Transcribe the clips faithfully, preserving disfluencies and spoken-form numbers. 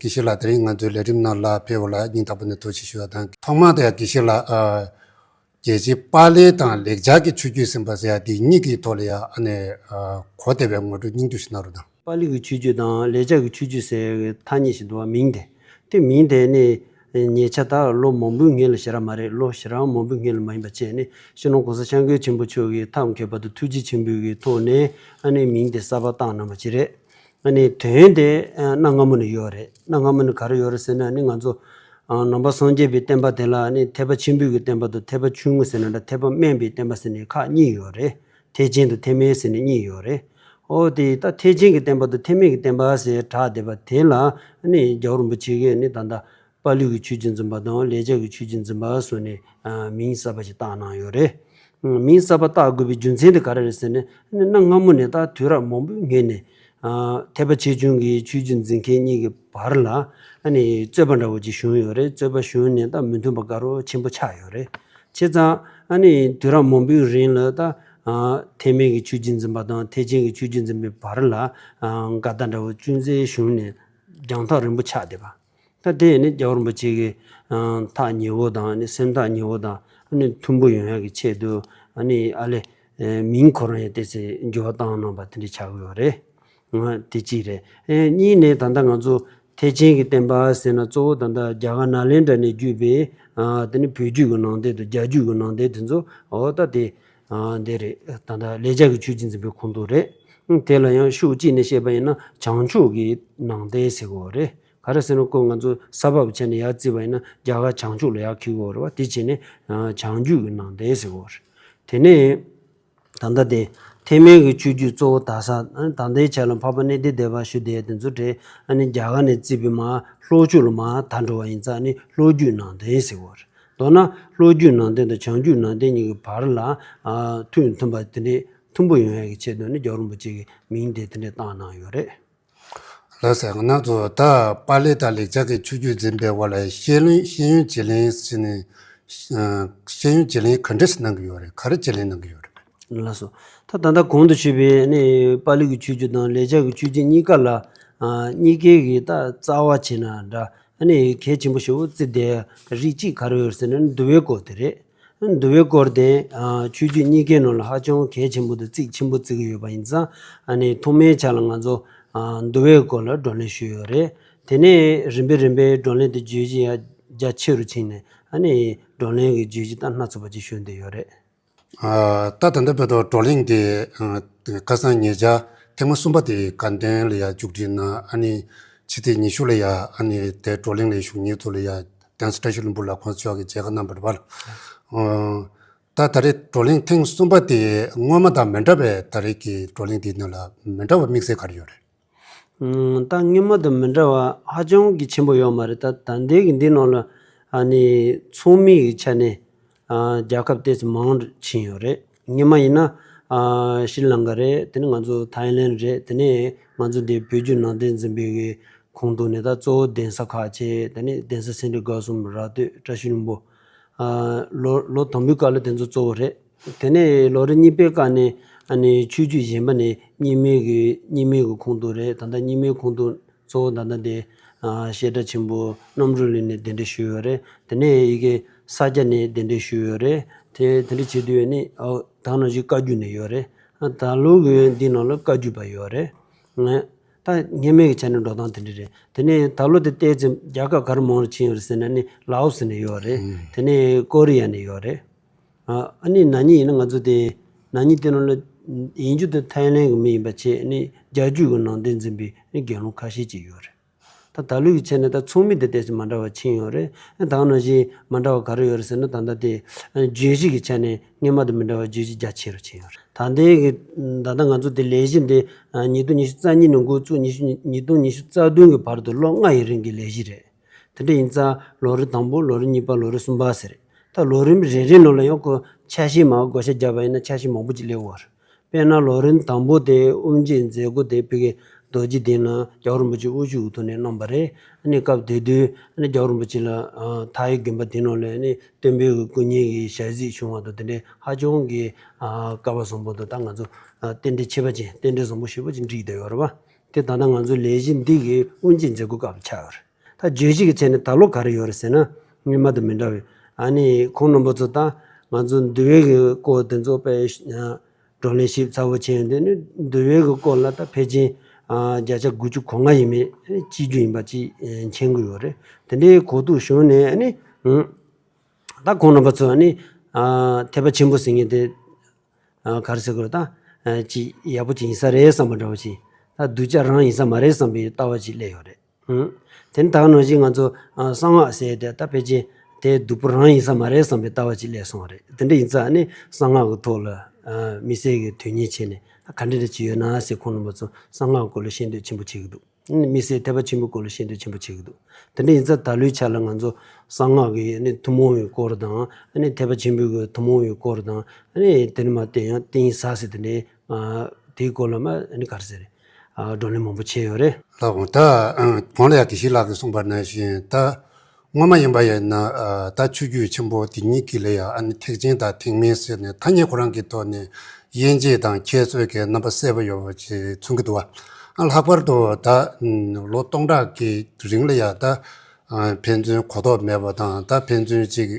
དགེ་བཤེས་ལགས་དེ་རིང་ང་ཚོའི་ལས་རིམ་ནང་ལ་ཕེབས་པ་ལ་སྙིང་ཐག་པ་ནས་ཐུགས་རྗེ་ཆེ་ཞུ་བ་དང་། ཐོག་མར་དེ་ཡང་དགེ་བཤེས་ལགས། ཨ། རྒྱལ་སྤྱིའི་པཱ་ལི་དང་ལེགས་སྦྱར་གྱི་ཆོས་བརྒྱུད་ཟིན་པ་ཟེར་ཡ་དེ་གཉིས་ཀྱི་ཐོག་ལ་ཡང་ཨ་ནི་ཨ་གོ་བདེ་བའི་ངོ་སྤྲོད་སྙིང་བསྡུས་ཤིག་གནང་རོགས་གནང་། པཱ་ལི་གི་ཆོས་བརྒྱུད་དང་ལེགས་སྦྱར་གྱི་ཆོས་བརྒྱུད་ཟེར་བའི་ཐ་སྙད་ཞིག་འདུག་བ། མིང་དེ། དེ་མིང་དེ་ནི་ཉེ་ཆར་ད་ལོ་མང་པོའི་སྔོན་ལ་ཞེ་དྲག་མ་རེད། ལོ་ཞེ་དྲག་མང་པོའི་སྔོན་ལ་མ་ཡིན་པ་བྱས་ནས་སྤྱི་ནོར་༸གོང་ས་༸སྐྱབས་མགོན་ཆེན་པོ་མཆོག་གིས་ཐབས་མཁས་པ་དང་ཐུགས་རྗེ་ཆེན་པོའི་གི་ཐོག་ནས་ཨ་ནི་མིང་དེ་གསར་པ་བཏགས་གནང་བ་ཅིག་རེད། ཨ་ནི་དོན་དེ་ཨ་གནའ་སྔ་མོ་ནས་ཡོད་རེད། གནའ་སྔ་མོ་ནས་ག་རེ་ཡོད་རེད་ཟེར་ན། ཨ་ནི་ང་ཚོ་ཨ་ནང་པ་སངས་རྒྱས་པའི་བསྟན་པ་དེ་ལ་ཨ་ནི་ཐེག་པ་ཆེན་པོའི་གི་བསྟན་པ་དང་ཐེག་པ་ཆུང་ངུ་ཟེར་ན་འདྲ། ཐེག་པ་དམན་པའི་བསྟན་པ་ཟེར་ནས་ཁག་གཉིས་ཡོད་རེད། ཐེག་ཆེན་དང་ཐེག་དམན་ཟེར་ནས་གཉིས་ཡོད་རེད། འོ་དེ་ད་ཐེག་ཆེན་གྱི་བསྟན་པ་དང་ཐེག་དམན་གྱི་བསྟན་པ་ཟེར་གྲགས་བསྡད་པ་དེ་ལ་ཨ་ནི་རྒྱལ་བ་རིན་པོ་ཆེ་གིས་ཨ་ནི་ད་ལྟ་པཱ་ལི་གི་ཆོས་བརྒྱུད་འཛིན་པ་དང་ལེགས་སྦྱར་གྱི་ཆོས་བརྒྱུད་འཛིན་པ་ཟེར་ནས་ཨ་མིང་གསར་པ་ཞིག་བཏགས་གནང་ཡོད་རེད། མིང་གསར་པ་བཏགས་དགོས་པའི་རྒྱུ་མཚན་དེ་ག་རེ་རེད་ཟེར་ན། གནའ་སྔ་མོ་ནས་ད་དུས་རབས་མང་པོའི་སྔོན་ནས་ཨ་ཐེག་པ་ཆེ་ཆུང་གི་ཆོས་བརྒྱུད་འཛིན་མཁན་གཉིས་ཀྱི་བར་ལ་ཨ་ནི་རྩོད་པ་འདྲ་བོ་ཅིག་བྱུང་ཡོད་རེད། རྩོད་པ་བྱུང་ནས་ད་མི་མཐུན་པ་དགའ་རབ་ཆེན་པོ་ཆགས་ཡོད་རེད། བྱས་ཙང་ཨ་ནི་དུས་རབས་མང་པོའི་རིང་ལ་ད་ཨ་ཐེག་དམན་གྱི་ཆོས་བརྒྱུད་འཛིན་པ་དང་ཐེག་ཆེན་གྱི་ཆོས་བརྒྱུད་འཛིན་པའི་བར་ལ་ཨ་འགལ་ཟླ་འདྲ་བོ་ཅུང་ཟད་བྱུང་ནས་རྒྱང་ཐག་རིང་པོ་ཆགས་བསྡད་པ། ད་དེ་ནི་རྒྱལ་བ་རིན་པོ་ཆེ་གི་ཨ་ཐག་ཉེ་བོ་དང་ནི་སེམས་ཐག་ཉེ་བོ་དང་ནི་མཐུན་པོ་ཡོང་ཡག་གི་ཆེད་དུ་ཨ་ནི་ཨ་ལས་ཨེ་མིང་ཁོ་རང་ཡང་ཏོག་ཙམ་འགྱུར་བ་བཏང་གནང་པ་དེ་འདྲ་ཆགས་ཀྱི་ཡོད་རེད། ཨ་དེ་གཅིག་རེད། ཨེ་གཉིས་ནས་ད་ལྟ་ང་ཚོ་ཐེག་ཆེན་གྱི་བསྟན་པ་ཟེར་ན་གཙོ་བོ་ད་ལྟ་རྒྱ་གར་ནཱ་ལེནྡྲ་ནས་བརྒྱུད་པའི་ཨ་དེ་ནི་བོད་བརྒྱུད་ཀྱི་ནང་བསྟན་དང་རྒྱ་བརྒྱུད་ཀྱི་ནང་བསྟན་དེ་ཚོ། འོ་ད་དེ་ཨ་འདི་རེད། ད་ལྟ་ལེགས་སྦྱར་གྱི་ཆོས་བརྒྱུད་འཛིན་པའི་ཁོངས་གཏོགས་རེད། དེ་ལ་ཡང་ཤུགས་གཅིག་ནས་བཤད་པ་ཡིན་ན་བྱང་ཕྱོགས་ཀྱི་ནང་བསྟན་ཟེར་གྱི་ཡོད་རེད། ག་རེ་ཟེར་ན་ཁོ་ང་ཚོ་ས་བབ་བྱས་ནས་ཡར་བརྩིས་པ་ཡིན་ན་རྒྱ་གར་བྱང་ཕྱོགས་ལ་ཡར་འཁེལ་གྱི་ཡོད་རེད་བ། དེ་བྱས་ནས་ཨ་བྱང་རྒྱུད་ཀྱི་ནང་བསྟན་ཟེར་གྱི་ཡོད་རེད། དེ་ནས་ད་ལྟ་དེ་ཐེག་དམན་གྱི་ཆོས་བརྒྱུད་གཙོ་བོ་དར་ས། ཨ་ནི་ད་ལྟའི་ཆ་ལ་འཕགས་པ་གནས་བརྟན་སྡེ་པ་ཞུ་བསྡད་དེ་ཚོ་རེད། ཨ་ནི་རྒྱ་གར་ནས་བརྩིས་པའི་མར་ལྷོ་ཕྱོགས་ལ་མར་དར་འགྲོ་བ་ཡིན་ཙང་ནི་ལྷོ་རྒྱུད་ནང་བསྟན་ཟེར་གྱི་ཡོད་རེད། མདོར་ན་ལྷོ་རྒྱུད་ནང་བསྟན་དང་བྱང་རྒྱུད་ནང་བསྟན་གཉིས་ཀྱི་བར་ལ་ཨ་མཐུན་མཐུན་པ་དེ་འདྲའི་མཐུན་པོ་ཡོང་ཡག་གི་ཆེད་དུ་ནི་རྒྱལ་བ་རིན་པོ་ཆེ་གིས་མིང་དེ་དེ་འདྲའི་བཏགས་གནང་ཡོད་རེད། ལགས་སོ། ང་ཚོ་ད་པཱ་ལི་དང་ལེགས་སྦྱར་གྱི་ཆོས་བརྒྱུད་འཛིན་པའི་དབར་ལ་ཤེས་ཡོན་ཤེས་ཡོན་བརྗེ་ལེན་ཟེར་ནས། ཤེས་ཡོན་བརྗེ་ལེན་ག་འདྲས་གནང་གི་ཡོད་རེད། ག་རེ་བརྗེ་ལེན་གནང་གི་ཡོད་རེད། ལགས་སོ། ད་ད་ལྟ་གོང་དུ་ཞུས་པའི་ནི་པཱ་ལི་གི་ཆོས་བརྒྱུད་དང་ལེགས་སྦྱར་གྱི་ཆོས་བརྒྱུད་གཉིས་ཀ་ལ་ཨ་གཉིས་ཀའི་གི་ད་རྩ་བ་བྱས་ན་འདྲ། ཨ་ནི་གལ་ཆེན་པོ་ཞེ་པོ་བརྩི་བསྡད་རིགས་གཅིག་ག་རེ་ཡོད་ཟེར་ན་འདུལ་བའི་སྐོར་དེ་རེད། འདུལ་བའི་སྐོར་དེ་ཨ་ཆོས་བརྒྱུད་གཉིས་ཀའི་ནང་ལ་ཧ་ཅང་གལ་ཆེན་པོ་དང་གཙིགས་ཆེན་པོ་བརྩི་གི་ཡོད་པ་ཡིན་ཙང་། ཨ་ནི་ཐོག་མའི་ཆ་ལ་ང་ཚོ་ཨ་འདུལ་བའི་སྐོར་ལ་བགྲོ་གླེང་ཞུས་ཡོད་རེད། དེ་ནས་རིམ་པས་རིམ་པས་བགྲོ་གླེང་དེ་བརྗོད་གཞི་ཡར་རྒྱ་ཆེ་རུ་ཕྱིན་ནས་ཨ་ནི་བགྲོ་གླེང་གི་བརྗོད་གཞི་ད་སྣ་ཚོགས་པ་ཅིག་ཞུ་འདོད་ཡོད་རེད། ཨ་ད་ད་ལྟ་བར་དུ་བགྲོ་གླེང་དེ་ཨ་ཁ་སང་ཉེ་ཆར་ཐེངས་མ་གསུམ་པ་དེ་དགའ་ལྡན་ལ་ཡང་མཇུག་སྒྲིལ་གནང་། ཨ་ནི་ཕྱི་ཚེས་ཉི་ཤུ་ལ་ཡང་ཨ་ནི་དེ་བགྲོ་གླེང་ལ་ཞུགས་མཁན་ཚོ་ལ་ཡང་གདན་ས་བཀྲ་ཤིས་ལྷུན་པོ་ལ་ཁོང་ཚོ་གིས་མཇལ་ཁ་གནང་བ་རེད་པ། ཨ་ད་ད་རེས་བགྲོ་གླེང་ཐེངས་གསུམ་པ་དེ་སྔོན་མ་དང་མི་འདྲ་བའི་ད་རེས་ཀྱི་བགྲོ་གླེང་འདིའི་ནང་ལ་མི་འདྲ་བ་དམིགས་བསལ་ག་རེ་ཡོད་རེད། ཨང་། ད་སྔོན་མ་དང་མི་འདྲ་བ་ཧ་ཅང་གི་ཆེན་པོ་ཡོད་མ་རེད། ད་ད་ལྟའི་གི་འདི་ནང་ལ་ཨ་ནི་ཚོགས་མི་གི་ཆ་ནས་ཨ་རྒྱལ་ཁབ་ཏོག་ཙམ་མང་རུ་ཕྱིན་ཡོད་རེད། སྔོན་མ་ཡིན་ན་ཨ་ཤྲི་ལང་ཀ་རེད། དེ་ནས་ང་ཚོ་ཐའི་ལེན་རེད། དེ་ནས་ང་ཚོ་འདི་བོད་བརྒྱུད་ནང་བསྟན་འཛིན་པའི་གི་ཁོངས་གཏོགས་ནས་ད་གཙོ་བོ་གདན་ས་ཁག་ཅིག་དེ་ནས་གདན་ས་སེ་འབྲས་དགའ་གསུམ། ར་སྟོད། བཀྲ་ཤིས་ལྷུན་པོ། ཨ་ལོ་ལོ་དང་པོའི་སྐབས་ལ་དེ་ཚོ་གཙོ་བོ་རེད། དེ་ནས་ལོ་རེ་གཉིས་པའི་སྐབས་ནས་ཨ་ནི་ཆོས་བརྒྱུད་གཞན་པ་ནས་རྙིང་མའི་གི་རྙིང་མའི་གི་ཁོངས་གཏོགས་རེད། ད་ལྟ་རྙིང་མའི་ཁོངས་གཏོགས་གཙོ་བོ་ད་ལྟ་དེ་ཨ་བཤད་གྲྭ་ཆེན་པོ་རྣམ་གྲོལ་གླིང་ནས་གདན་འདྲེན་ཞུས་ཡོད་རེད། དེ་ནས་ཡ་གི་ས་སྐྱ་ནས་གདན་འདྲེན་ཞུས་ཡོད་རེད། དེ་དེ་འདྲ་བྱེད་དུས་ནི་ཨ་ད་ནང་བཞིན་བཀའ་བརྒྱུད་ནས་ཡོད་རེད། ཨ་ད་ལོ་གི་འདི་ནང་ལ་བཀའ་བརྒྱུད་པ་ཡོད་རེད། ང་ད་སྔོན་མའི་གི་ཆ་ནས་འགྲོ་སྟངས་དེ་འདྲ་རེད། དེ་ནས་ད་ལོ་དེ་ཏོག་ཙམ་རྒྱལ་ཁབ་ག་རེ་མང་རུ་ཕྱིན་ཡོད་རེད་ཟེར་ན་ནི་ལའོ་སི་ནས་ཡོད་རེད། ཨང་། དེ་ནས་ཀོ་རི་ཡ་ནས་ཡོད་རེད། ཨ་ཨ་ནི་ན་ནིང་ཡིན་ན་ང་ཚོ་དེ་ན་ནིང་དེ་ནང་ལ་ཡིན་རྒྱུ་དེ་ཐའི་ལེན་གི་མི་ཡིན་པ་བྱས་ནི་རྒྱ་བརྒྱུད་གི་ནང་བསྟན་འཛིན་པའི་ནི་དགེ་སློང་ཁ་ཤས་ཅིག་ཡོད་རེད། ད་ད་ལོའི་གི་ཆ་ནས་ད་ཚོགས་མི་དེ་ཏོག་ཙམ་མ་འདྲ་བ་ཕྱིན་ཡོད་རེད། ད་ག་ནང་བཞིན་མ་འདྲ་བ་ག་རེ་ཡོད་རེད་ཟེར་ན་ད་ལྟ་དེ་བརྗོད་གཞི་གི་ཆ་ནས་སྔོན་མ་དང་མི་འདྲ་བ་བརྗོད་གཞི་རྒྱ་ཆེ་རུ་ཕྱིན་ཡོད་རེད། ད་ལྟའི་གི་ད་ལྟ་ང་ཚོ་དེ་ལས་གཞི་འདི་ཉིས་སྟོང་ཉི་ཤུ་རྩ་གཉིས་ནས་འགོ་བཙུགས་ཉི་ཤུ་ཉིས་སྟོང་ཉི་ཤུ་རྩ་བདུན་གི་བར་དུ་ལོ་ལྔ་ཡི་རིང་གི་ལས་གཞི་རེད། དེ་འདྲ་ཡིན་ཙང་ལོ་རིམ་དང་པོ། ལོ་རིམ་གཉིས་པ། ལོ་རིམ་གསུམ་པ་ཟེར། ད་ལོ་རིམ་རེ་རེ་ནང་ལ་ཡང་ཁོ་ཆ་ཤས་མར་བགོ་བཤའ་བརྒྱབ་པ་ཡིན་ན་ཆ་ཤས་མང་པོ་ཅིག་སླེབས་ཡོད་རེད། དཔེར་ན་ལོ་རིམ་དང་པོ་དེ་དབུ་འབྱེད་མཛད་སྒོ་དེ་ཕ་གི་རྡོ་རྗེ་གདན་ལ་རྒྱལ་བ་རིན་པོ་ཆེ་དབུ་བཞུགས་ཀྱི་ཐོག་ནས་གནང་བ་རེད། ཨ་ནི་སྐབས་དེ་དུས་ཨ་ནི་རྒྱལ་བ་རིན་པོ་ཆེ་ལ་ཨ་མཐའ་ཡས་དགོན་པ་དེ་ནང་ལ་ཨ་ནི་སྟོན་པའི་གི་སྐུ་བརྙན་གྱི་ཞལ་གཟིགས་བྱུང་བ་དང་དེ་འདྲའི་ཧ་ཅང་གི་ཨ་སྐལ་བ་བཟང་པོ་དང་། ད་ང་ཚོ་ཨ་རྟེན་འབྲེལ་ཁྱད་པར་ཅན། རྟེན་འབྲེལ་བཟང་པོ་ཞེ་པོ་ཅིག་འགྲིག་བསྡད་ཡོད་རེད་པ། དེ་ད་ལྟ་ང་ཚོའི་ལས་གཞི་འདི་གི་དབུ་འབྱེད་མཛད་སྒོ་སྐབས་ཆགས་ཡོད་རེད། ད་བརྗོད་གཞི་གི་ཆ་ནས་ད་ལོ་ག་རེ་ཡོད་རེད་ཟེར་ན། སྔོན་མ་དང་མི་འདྲ་བའི་ཨ་ནི་ཁོང་རྣམ་པ་ཚོ་ད་ང་ཚོ་འདུལ་བའི་གི་སྐོར་དེ་ཚོ་དཔེ་བགྲོ་གླེང་ཞིབ་ཚགས་པོ་བྱས་ཡོང་དུས་ནི། འདུལ་བའི་གི་སྐོར་ལ་ད་ཕལ་ཆེར་ཨ་བརྒྱ་ཆ་དགུ་བཅུ་གོ་ལྔ་ཡས་མས་གཅིག་གྱུར་ཡིན་པ་ཅིག་མཁྱེན་གྱི་ཡོད་རེད། དེ་འདྲའི་གོ་རྟོགས་བྱུང་ནས་ཨ་ནི་ཨང་། ད་ཁོང་རྣམ་པ་ཚོ་ཨ་ནི་ཨ་ཐེག་པ་ཆེན་པོ་ཟེར་མཁན་དེ་ཨ་ག་རེ་ཟེར་དགོས་རེད། ད་ཨ་ཅིག་ཡག་པོ་ཅིག་ཡིན་ས་རེད་བསམ་པ་འདྲ་བོ་ཅིག་ད་སྡུག་ཅག་རང་ཡིན་ས་མ་རེད་བསམ་པའི་ལྟ་བ་ཅིག་སླེབས་ཡོད་རེད། ཨང་། དེ་ནི་ད་ག་ནང་བཞིན་ང་ཚོ་ཨ་གསང་སྔགས་ཟེར་དེ་ད་ཕལ་ཆེར་དེ་སྡུག་པོ་རང་ཡིན་ས་མ་རེད་བསམ་པའི་ལྟ་བ་ཅིག་སླེབས་སོང་བ་རེད། དེ་འདྲ་ཡིན་ཙང་ཨ་ནི་གསང་སྔགས་ཀྱི་ཐོག་ལ་ཨ་དམིགས་བསལ་གྱི་དོན་གཉེར་བྱས་ནས་ད་ག་འདྲ་འདྲ་ཅིག་ཡོད་ན་ཟེར། ཁོང་རྣམ་པ་ཚོ་གསང་སྔགས་སྐོར་ལ་ཤེས་འདོད་ཆེན་པོ་བྱེད་ཀྱི་འདུག་དམིགས་བསལ་ཐེག་པ་ཆེན་པོའི་སྐོར་ལ་ཤེས་འདོད་ཆེན་པོ་བྱེད་ཀྱི་འདུག་དེ་འདྲ་ཡིན་ཙང་ད་ལོའི་ཆ་ལ་ང་ཚོ་གསང་སྔགས་ཀྱི་ཨ་ནི་ཐུན་མོང་བའི་སྐོར་དང་། ཨ་ནི་ཐེག་པ་ཆེན་པོའི་གི་ཐུན་མོང་བའི་སྐོར་དང་། ཨ་ནི་དེ་ནི་མ་བསྟན་ཡང་བསྟན་ས་ཟེར་དེ་འདྲའི་ཨ་དེའི་སྐོར་ལ་མ་ཨ་ནི་ག་རེ་ཟེར། ཨ་བགྲོ་གླེང་མང་པོ་བྱས་ཡོད་རེད། ལགས་འོང་། ད་ཨ་གོང་ལ་ཡང་དགེ་བཤེས་ལགས་ཀྱིས་གསུངས་པ་ནང་བཞིན། ད་སྔོན་མ་ཡིན་པ་ཡིན་ན་ཨ་ད་ཆོས་བརྒྱུད་ཆེན་པོ་དེ་གཉིས་ཀྱི་ལ་ཡང་ཨ་ནི་ཐེག་ཆེན་དང་ཐེག་དམན་ཟེར་ནས་ཐ་སྙད་ཁོ་རང་གི་ཐོག་ནས་དབྱེ་འབྱེད་དང་ཁྱད་གསོད་ཀྱི་རྣམ་པ་གསལ་པོ་ཡོད་པ་ཅིག་མཚོན་གྱི་འདུག་བ། ཨ་ལྷག་པར་དུ་ད་ལོ་སྟོང་ཕྲག་གི་རིང་ལ་ཡང་ད་ཨ་ཕན་ཚུན་གོ་རྟོགས་མེད་པ་དང་། ད་ཕན་ཚུན་ཅིག་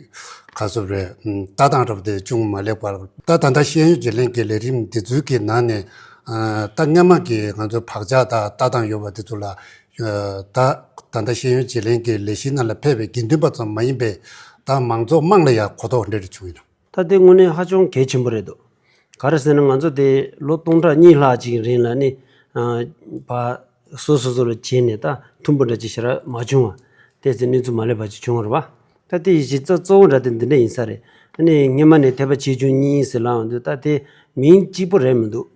ག་རེ་ཟེར་དགོས་རེད། ལྟ་སྟངས་འདྲ་པོ་དེ་ཅུང་མ་ལེགས་པར། ད་ད་ལྟ་ཤེས་ཡོན་བརྗེ་ལེན་གྱི་ལས་རིམ་འདི་ཚོའི་གི་ནང་ནས་ཨ་ད་སྔ་མ་གི་ང་ཚོའི་བག་ཆགས་དང་ལྟ་སྟངས་ཡོད་པ་དེ་ཚོ་ལ་ཨ་ད་ད་ལྟ་ཤེས་ཡོན་བརྗེ་ལེན་གྱི་ལས་གཞི་ནང་ལ་ཕེབས་པའི་དགེ་འདུན་པ་ཙམ་མ་ཡིན་པའི་ད་མང་ཚོགས་དམངས་ལ་ཡང་གོ་རྟོགས་འདྲ་རེ་བྱུང་ཡོད་ན། ད་དེ་དངོས་གནས་ཧ་ཅང་གལ་ཆེན་པོ་རེད་འདུག་ག་རེ་ཟེར་ན་ང་ཚོ་དེ་ལོ་སྟོང་ཕྲག་གཉིས་ལྷག་ཅིག་གི་རིང་ལ་ནི་ཨ་ཕ་སོ་སོ་སོ་ལ་བྱས་ནས་ད་མཐུན་པོ་འདྲ་ཅིག་ཞེ་དྲག་མ་བྱུང་བ། དེ་ཚེ་གནས་ཚུལ་མ་ལེགས་པ་ཅིག་བྱུང་བ་རེད་པ། ད་དེ་ཡི་གཞི་རྩ་གཙོ་བོ་འདྲ་དེ་འདི་འདྲ་ཡིན་ས་རེད། ཨ་ནི་སྔོན་མ་ནས་ཐེག་པ་ཆེ་ཆུང་གཉིས་ཟེར་ལབ་ཡོང་དུས་ད་དེ་མིང་གཅིག་པོ་རེད་མི་འདུག་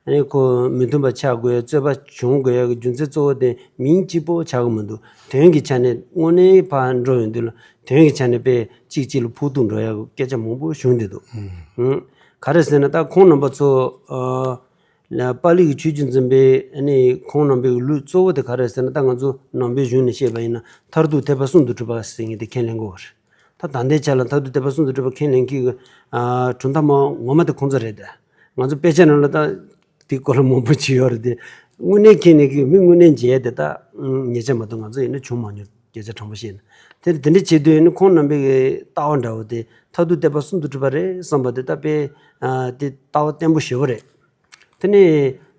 ཨ་ནི་ཁོ་མི་མཐུན་པ་ཆགས་དགོས་ཡ། རྩོད་པ་བྱུང་དགོས་ཡ་གི་རྒྱུ་མཚན་གཙོ་བོ་དེ་མིང་གཅིག་པོ་ཆགས་ཀྱི་མི་འདུག་དོན་གྱི་ཆ་ནས་དངོས་གནས་ཕར་འགྲོ་ཡོང་དུས་ལ་དོན་གྱི་ཆ་ནས་དཔེ་གཅིག་གཅིག་ལ་ཕུགས་གཏུགས་འགྲོ་ཡ་གི་སྐད་ཆ་མང་པོ་བྱུང་བསྡད་འདུག་ཨང་། ག་རེ་ཟེར་ན་ད་ཁོང་རྣམ་པ་ཚོ་ཨ་ལ་པཱ་ལི་གི་ཆོས་བརྒྱུད་འཛིན་པའི་ཨ་ནི་ཁོང་རྣམ་པའི་ལུགས་གཙོ་བོ་དེ་ག་རེ་ཟེར་ན། ད་ང་ཚོ་ནང་པའི་གཞུང་ནས་བཤད་པ་ཡིན་ན་མཐར་ཐུག་ཐེག་པ་གསུམ་དུ་གྲུབ་པ་ཟེར་མཁན་དེ་ཁས་ལེན་དགོས་པ་རེད། ད་ད་ལྟའི་ཆ་ལ་མཐར་ཐུག་ཐེག་པ་གསུམ་དུ་གྲུབ་པ་ཁས་ལེན་མཁན་གྱི་ཨ་གྲུབ་མཐའ་མ་ངོ་མ་དེ་ཁོང་ཚོ་རེད་དེ། ང་ཚོ་དཔེ་ཆ་ནང་ལ་ད་དེའི་སྐོར་ལ་མང་པོ་བྲིས་ཡོད་རེད་དེ། དངོས་གནས་ཁས་ལེན་མཁན་གྱི་མི་དངོས་གནས་མཇལ་དེ་ད་ཉེ་ཆར་མ་གཏོགས་ང་ཚོ་ཡིན་ན་བྱུང་མ་མྱོང་། སྐད་ཆ་དྲང་པོ་བཤད་ན། དེ་དེ་འདྲ་བྱེད་དུས་ནི་ཁོང་རྣམ་པའི་གི་ལྟ་བ་འདྲ་བོ་དེ་མཐར་ཐུག་ཐེག་པ་གསུམ་དུ་གྲུབ་པ་རེད་བསམ་པ་དེ་ད་དཔེ་ཨ་དེ་ལྟ་བ་བརྟན་པོ་ཞེ་པོ་རེད། དེ་ནས་